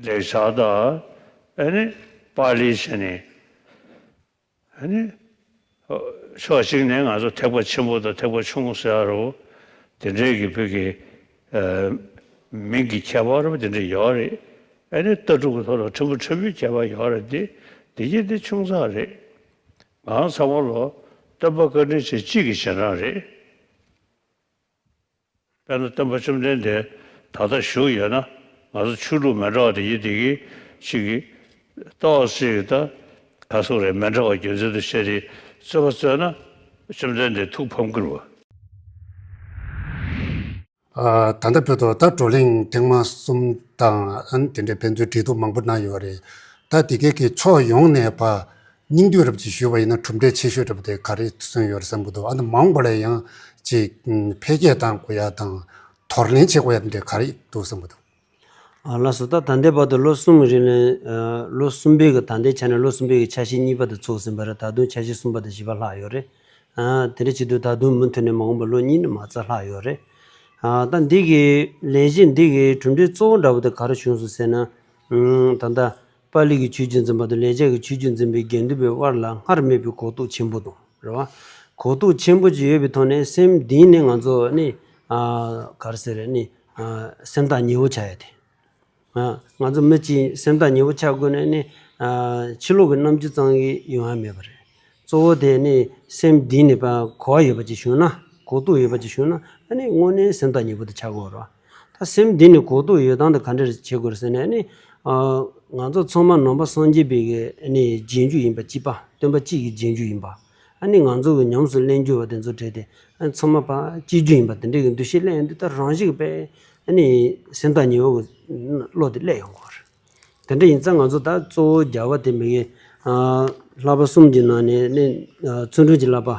ལེགས་སྦྱར་དང་། ཨ་ནི་པཱ་ལི་བྱས་ནས། ཨ་ནི། ཨ། ཕྱོགས་གཅིག་ནས་ང་ཚོ་ཐེག་པ་ཆེན་པོ་དང་ཐེག་པ་ཆུང་ངུ་ཟེར་ཡ་རོ། དེ་འདྲའི་གི་བོད་ཀྱི། ཨ། མིང་གི་ཁྱད་པར་རོ། དེ་འདྲ་ཡོད་རེད། ཨ་ནི་ལྟ་གྲུབ་ཀྱི་ཐོག་ལ་ཕྲན་བུ་ཕྲན་བུའི་ཁྱད་པར་ཡོད་རེད་དེ། དེ་གྱིས་དེ་ཆུང་ཙག་རེད། ང་ཚང་མ་ལོ་སྟོན་པ་བཀའ་དྲིན་ཅན་གཅིག་གི་རྗེས་འབྲང་རེད། དཔེར་ན་སྟོན་པ་བཅོམ་ལྡན་འདས་ད་ལྟ་བཞུགས་ཡོད་ན། ང་ཚོ་ཆོས་ལུགས་མི་འདྲ་བ་དེ་ཡིན་དེ་གི་ཅིག་གི་ཏོག་ཙམ་ད་ག་སོག་རེད། མི་འདྲ་བ་རྒྱུ་མཚན་དུ་བཤད་དེ་རྩོད་པ་རྩོད་ན། བཅོམ་ལྡན་འདས་ཐུགས་ཕམ་གྱི་རེད་པ། ཨ། ད་ལྟ་བོད་དུ་ད་བགྲོ་གླེང་ཐེངས་མ་གསུམ་དང་། ཨ་ནི་དེ་འདྲའི་ཕན་ཚུན་འབྲེལ་གཏུག་མང་པོ་གནང་ཡོད་རེད། ད་དེ་གའི་གི་ཕྱོགས་ཡོངས་ནས་ཕར་སྙིང་བསྡུས་རབ་ཅིག་ཞུས་པ་ཡིན་ན། གྲུབ་འབྲས་ཆེ་ཤོས་འདྲ་པོ་དེ་ག་རེ་སོན་ཡོད་རེད་བསམ་གྱི་འདུག་ཨ་ནི་མ་འོངས་པ་ལ་ཡང་ཅིག་འཕེལ་རྒྱས་གཏང་དགོས་ཡ་དང་། དོར་ལེན་བྱེད་དགོས་ཡ་དེ་འདྲ་ག་རེ་འདུག་བསམ་གྱི་འདུག་ཨ། ལགས་སོ། ད་ད་ལྟའི་བར་དུ་ལོ་གསུམ་གྱི་རིང་ལ། ཨ། ལོ་གསུམ་པའི་གི། ད་ལྟའི་ཆ་ནས་ལོ་གསུམ་པའི་གི་ཆ་ཤས་གཉིས་པ་དེ་ཚོགས་ཟིན་པ་རེད། ད་དུང་ཆ་ཤས་གསུམ་པ་དང་བཞི་པ་ལྷག་ཡོད་རེད། ཨ། དེ་འདྲ་བྱེད་དུས་ད་དུང་མུ་མཐུད་ནས་མ་འོངས་པ་ལོ་གཉིས་ནས་མ་རྩ་ལྷག་ཡོད་རེད། ཨ། ད་འདི་གི་ལས་གཞི་འདི་གི་གྲུབ་འབྲས་གཙོ་བོ་འདྲ་པོ་དེ་ག་རེ་བྱུང་སོང་ཟེར་ན། ཨང་། ད་ལྟ་པཱ་ལི་གི་ཆོས་བརྒྱུད་འཛིན་པ་དང་ལེགས་སྦྱར་གྱི་ཆོས་བརྒྱུད་འཛིན་པའི་དགེ་འདུན་པའི་དབར་ལ་སྔར་མེད་པའི་གོ་རྟོགས་ཆེན་པོ་དང་། རེད་པ། གོ་རྟོགས་ཆེན་པོ་ཅིག་ཡོད་པའི་ཐོག་ནས། སེམས་གཏིང་ནས་ང་ཚོ་ནི། ཨ། ག་རེ་ཟེར་རེད། ནི། ཨ། སེམས་ཐག་ཉེ་བོ་ཆགས་ཡ་དེ། ཨ། ང་ཚོ་མི་གཅིག་སེམས་ཐག་ཉེ་བོ་ཆགས་དགོས་ན་ནི། ཨ། ཕྱི་ལོགས་ཀྱི་རྣམ་འགྱུར་ཙམ་གྱིས་ཡོང་ཡ་མེད་པ་རེད། གཙོ་བོ་དེ་ནི་སེམས་གཏིང་ནས་ཕར་གོ་བ་ཡོད་པ་ཅིག་བྱུང་ན། གོ་རྟོགས་ཡོད་པ་ཅིག་བྱུང་ན། ཨ་ནི་དངོས་གནས་སེམས་ཐག་ཉེ་བོ་དེ་ཆགས་ཀྱི་ཡོད་རེད་པ། ད་སེམས་གཏིང་ནས་གོ་རྟོགས་ཡོད་སྟངས་དེ་ག་འདྲ་བྱེད་དགོས་རེད་ཟེར་ན། ཨ་ནི། ཨ། ང་ཚོ་ཚང་མ་ནང་པ་སངས་རྒྱས་པའི་གི། ཨ་ནི་རྗེས་འཇུག་ཡིན་པ་གཅིག་པ། སྟོན་པ་གཅིག་གི་རྗེས་འཇུག་ཡིན་པ། ཨ་ནི་ང་ཚོ་གི་ཉམས་སུ་ལེན་རྒྱུ་བ་དེ་ཚོ་གྲས་དེ། ཚང་མ་ཕར་གཅིག་གྱུར་ཡིན་པ་དེ་འདྲའི་གི་འདུ་ཤེས་སླེབས་ཡོང་དུས། ད་རང་བཞིན་གྱིས་དཔེ་ཨ་ནི་སེམས་ཐག་ཉེ་བོ་གི་བློ་དེ་སླེབས་ཡོང་གི་རེད། དེ་འདྲ་ཡིན་ཙང་ང་ཚོ་ད་གཙོ་བོ་རྒྱལ་བ་དེ་མི་གི་ཨ་བསླབ་པ་གསུམ་གྱི་ནང་ནས་ནི་ཨ་བརྩོན་འགྲུས་ཀྱི་བསླབ་པ་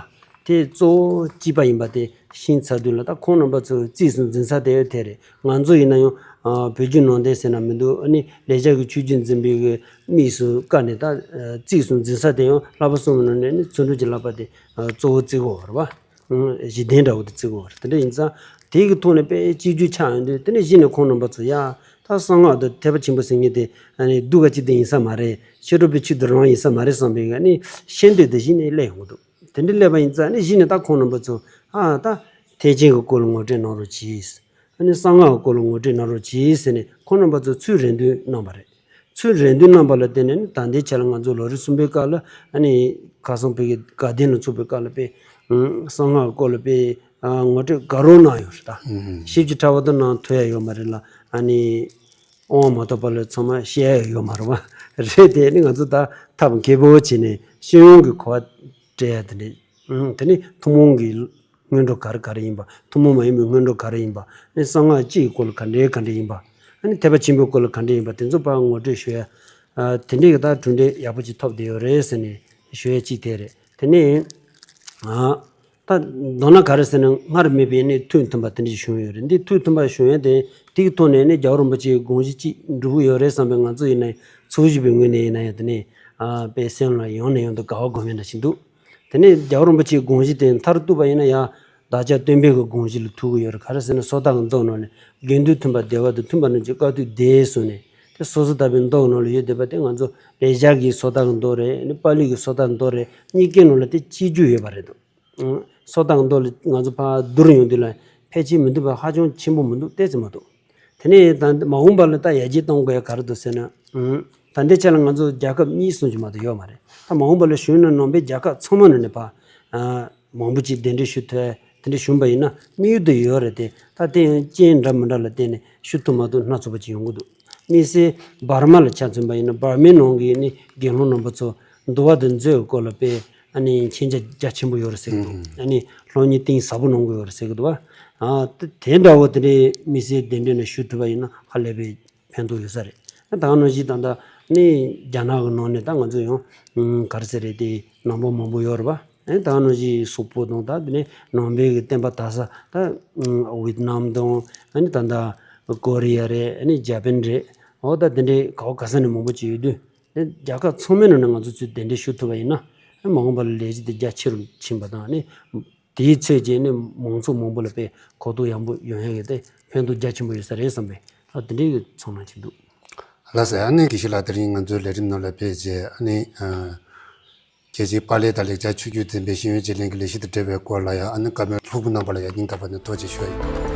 དེ་གཙོ་བོ་གཅིག་པ་ཡིན་པ་དེ་ཤེས་ཚར་དུས་ལ། ད་ཁོང་རྣམ་པ་ཚོ་རྩིས་སུ་འཛིན་ས་དེ་ཡོད་དེ་རེད། ང་ཚོ་ཡིན་ན་ཡང་ཨ་བོད་བརྒྱུད་ནང་བསྟན་ཟེར་ན་མི་འདུག་ཨ་ནི་ལེགས་སྦྱར་གྱི་ཆོས་བརྒྱུད་འཛིན་པའི་གི་དམིགས་སུ་བཀར་ནས། ད་ཨ་རྩིས་སུ་འཛིན་ས་དེ་ཡང་བསླབ་པ་གསུམ་ནང་ནས་ནི་བརྩོན་འགྲུས་ཀྱི་བསླབ་པ་དེ་ཨ་གཙོ་བོ་བརྩི་གི་ཡོད་རེད་པ། ཨང་། གཞི་རྟེན་འདྲ་བོ་དེ་བརྩི་གི་ཡོད་རེད། དེ་འདྲ་ཡིན་ཙང་དེ་གི་ཐོག་ནས་དཔེ་གཅིག་གྱུར་ཆགས་ཡོང་དུས། དེ་ནས་གཞི་ནས་ཁོང་རྣམ་པ་ཚོ་ཡ་ད་གསང་སྔགས་དང་ཐེག་པ་ཆེན་པོ་ཟེར་མཁན་དེ་ཨ་ནི་སྡུག་ག་གཅིག་དེ་ཡིན་ས་མ་རེད། ཕྱི་དྲོ་པའི་ཆོས་དེ་རང་ཡིན་ས་མ་རེད་བསམ་པའི་ཨ་ནི་ཤེས་འདོད་དེ་གཞི་ནས་སླེབས་ཡོང་གི་འདུག་དེ་འདྲ་སླེབས་པ་ཡིན་ཙང་ཨ་ནི་གཞི་ནས་ད་ཁོང་རྣམ་པ་ཚོ་ཨ་ད་ཐེག་ཆེན་གྱི་སྐོར་ལ་ངོ་སྤྲོད་གནང་རོགས་གྱིས། ཨ་ནི་གསང་སྔགས་ཀྱི་སྐོར་ལ་ངོ་སྤྲོད་གནང་རོགས་གྱིས་ཟེར་ནས་ཁོང་རྣམ་པ་ཚོ་ཚུར་རེ་འདུན་གནང་བ་རེད། ཚུར་རེ་འདུན་གནང་བ་ལ་བརྟེན་ནས་ནི་ད་ལྟའི་ཆ་ལ་ང་ཚོ་ལོ་རེ་གསུམ་པའི་སྐབས་ལ་ཨ་ནི་ཁ་སང་བོད་ཀྱི་དགའ་ལྡན་ལ་ཚོགས་པའི་སྐབས་ལ་དཔེ་ཨང་གསང་སྔགས་ཀྱི་སྐོར་ལ་དཔེ་ཨ་ངོ་སྤྲོད་དགའ་རབ་གནང་ཡོད་རེད། ད་ཞིབ་ཀྱི་ཕྲ་བ་དུ་གནང་ཐུབ་ཡ་ཡོད་མ་རེད་ལ། ཨ་ནི་དབང་མ་ཐོབ་པ་ལ་ཚང་མ་བཤད་ཡ་ཡོད་མ་རེད་པ། རེད་དེ་ནི་ང་ཚོ་ད་ཐབས་མཁས་པོ་བྱས་ནས་ཤེས་ཡོན་གྱི་གོ་བ་སྤྲད་ཡ་དེ་འདྲ། ཨང་། དེ་ནི་ཐུན་མོང་གི་སྔོན་འགྲོ་ག་རེ་ག་རེ་ཡིན་པ། ཐུན་མོང་མ་ཡིན་པའི་སྔོན་འགྲོ་ག་རེ་ཡིན་པ། ནི་གསང་སྔགས་སྤྱི་ཡི་སྐོར་ལ་ག་འདྲའི་ག་འདྲའི་ཡིན་པ། ཨ་ནི་ཐེག་པ་ཆེན་པོའི་སྐོར་ལ་ག་འདྲ་ཡིན་པ། དེ་ཚོ་ཕར་ངོ་སྤྲོད་ཞུ་ཡ། ཨ་དེ་འདྲའི་གི་ད་གྲུབ་འབྲས་ཡག་པོ་ཅིག་ཐོབ་བསྡད་ཡོད་རེད་ཟེར་ནས་ཞུ་ཡ་གཅིག་དེ་རེད། དེ་ནས་ཨ་ད་མདོར་ན་ག་རེ་ཟེར་ན། སྔར་མེད་པའི་ནི་ཐུགས་མཐུན་པ་དེ་འདྲ་ཞིག་བྱུང་ཡོད་རེད། འདི་ཐུགས་མཐུན་པ་བྱུང་ཡ་དེ་དེའི་ཐོག་ནས་ནི་རྒྱལ་བ་རིན་པོ་ཆེའི་དགོངས་གཞི་གཅིག་འགྲུབ་ཀྱི་ཡོད་རེད་བསམ་པའི་ང་ཚོ་ཡིན་ན་ཡང་། ཚོགས་ཞུགས་པའི་ངོས་ནས་ཡིན་ན་ཡང་། དེ་ནས་ཨ་དཔེ་སེམས་ལ་ཡང་ནས་ཡང་དུ་དགའ་བ་སྒོམ་ཡ་འདྲ་ཞིག་འདུག་དེ་ནས་རྒྱལ་བ་རིན་པོ་ཆེའི་དགོངས་གཞི་དེ་མཐར་གཏུགས་པ་ཡིན་ན་ཡང་བདག་ཅག་སྟོན་པའི་གི་དགོངས་གཞི་ལ་ཐུག་གི་ཡོད་རེད། ག་རེ་ཟེར་ན། སོ་ཐར་གྱི་མདོ་ནང་ནས་དགེ་འདུན་མཐུན་པ་བདེ་བ་དང་། མཐུན་པ་རྣམས་ཀྱི་དཀའ་ཐུབ་བདེ་གསུངས་ནས། དེ་སོ་སོ་ལྟ་བུའི་མདོ་ནང་ལ་ཡོད་བསྡད་པ་དེ་ང་ཚོ་ལེགས་སྦྱར་གྱི་སོ་ཐར་གྱི་མདོ་རེད། ནི་པཱ་ལི་གི་སོ་ཐར་གྱི་མདོ་རེད། གཉིས་ཀའི་ནང་ལ་དེ་གཅིག་གྱུར་ཡོད་པ་རེད་འདུག་ཨང་། སོ་ཐར་གྱི་མདོ་ལ་ང་ཚོ་ཕར་བསྡུར་ཡོང་དུས་ལ་ཕལ་ཆེར་མི་འདུག་པ་ཧ་ཅང་ཆེན་པོ་མི་འདུག་ཏོག་ཙམ་མ་གཏོགས། དེ་ནས་ད་མ་འོངས་པ་ལ་ད་ཡར་རྒྱས་གཏོང་དགོས་ཡ་ག་རེ་འདུག་ཟེར་ན། ཨང་། ད་ལྟའི་ཆ་ལ་ང་ཚོ་རྒྱལ་ཁབ་གཉིས་གསུམ་ཅིག་མ་གཏོགས་ཡོད་མ་རེད། ད་མ་འོངས་པ་ལ་གཞོན་ནུ་ནང་པའི་རྒྱལ་ཁབ་ཚང་མ་ནང་ནས་ཕར་ཨ་མང་པོ་ཅིག་གདན་འདྲེན་ཞུ་ཐུབ་ཡ་དེ་འདྲ་བྱུང་བ་ཡིན་ན་དམིགས་ཡུལ་དུ་ཡོད་རེད་དེ། ད་དེ་ཡང་རྐྱེན་འདྲ་མི་འདྲ་ལ་བརྟེན་ནས་ཞུ་ཐུབ་མ་ཐུབ་སྣ་ཚོགས་པ་ཅིག་ཡོང་གི་འདུག་དམིགས་བསལ་འབར་མ་ལ་ཆ་མཚོན་པ་ཡིན་ན། འབར་མའི་ནང་གི་ནི་དགེ་སློང་རྣམ་པ་ཚོ་འདུལ་བ་དང་མཛོད་ཀྱི་སྐོར་ལ་དཔེ་ཨ་ནི་མཁྱེན་རྒྱ་རྒྱ་ཆེན་པོ་ཡོད་རེད་ཟེར་གི་འདུག་ཨ་ནི་སློབ་གཉེར་གཏིང་ཟབ་པོ་གནང་གི་ཡོད་རེད་ཟེར་གི་འདུག་བ། ཨ་དེ་དེ་འདྲ་བོ་དེ་འདྲའི་དམིགས་བསལ་གདན་འདྲེན་ནང་ཞུགས་ཐུབ་པ་ཡིན་ན་ཧ་ལས་པའི་ཕན་ཐོགས་ཡོད་ས་རེད། ད་ག་ནང་བཞིན་ད་ལྟ་ནི་རྒྱ་ནག་གི་ནང་ནས་ད་ང་ཚོ་ཡང་ག་རེ་ཟེར་རེད། དེ་ནང་པ་མང་པོ་ཡོད་རེད་པ། ཨ་ནི་ད་ག་ནང་བཞིན་སོག་པོ་དང་། ད་དེ་ནས་ནང་པའི་གི་བསྟན་པ་དར་ས་ད་ཝེད་ནམ་དང་། ཨ་ནི་ད་ལྟ་ཀོ་རི་ཡ་རེད། ཨ་ནི་ཇ་པན་རེད། འོ་ད་དེ་འདྲའི་ག་བ་ག་ས་ནས་མང་པོ་ཅིག་ཡོད་དུས། ཨ་ནི་རྒྱལ་ཁབ་ཚང་མའི་ནང་ནས་ང་ཚོ་ཚུར་གདན་འདྲེན་ཞུ་ཐུབ་པ་ཡིན་ན། ཨ་ནི་མ་འོངས་པ་ལ་ལས་གཞི་དེ་རྒྱ་ཆེ་རུ་ཕྱིན་པ་དང་། ཨ་ནི་དེའི་ཚད་ཀྱིས་ནི་མང་ཚོགས་མང་པོ་ལ་དཔེ་གོ་རྟོགས་ཡག་པོ་ཡོང་ཡ་གི་དེ་ཕན་ཐོགས་རྒྱ་ཆེན་པོ་ཡོད་ས་རེད་བསམ་པའི་ཨ་དེ་འདྲའི་གི་ཚོར་སྣང་ཅིག་འདུག་ལགས་སོ། ཨ་ནི་དགེ་བཤེས་ལགས་དེ་རིང་ང་ཚོའི་ལས་རིམ་ནང་ལ་ཕེབས་རྗེས། ཨ་ནི་ཨ་རྒྱལ་སྤྱིའི་པཱ་ལི་དང་ལེགས་སྦྱར་ཆོས་བརྒྱུད་འཛིན་པའི་ཤེས་ཡོན་བརྗེ་ལེན་གྱི་ལས་གཞི་དང་འབྲེལ་བའི་སྐོར་ལ་ཡང་། ཨ་ནི་བཀའ་མོལ་ལྷུག་པོ་གནང་བ་ལ་ཡང་སྙིང་ཐག་པ་ནས་ཐུགས་རྗེ་ཆེ་ཞུ་ཡ་ཡིན།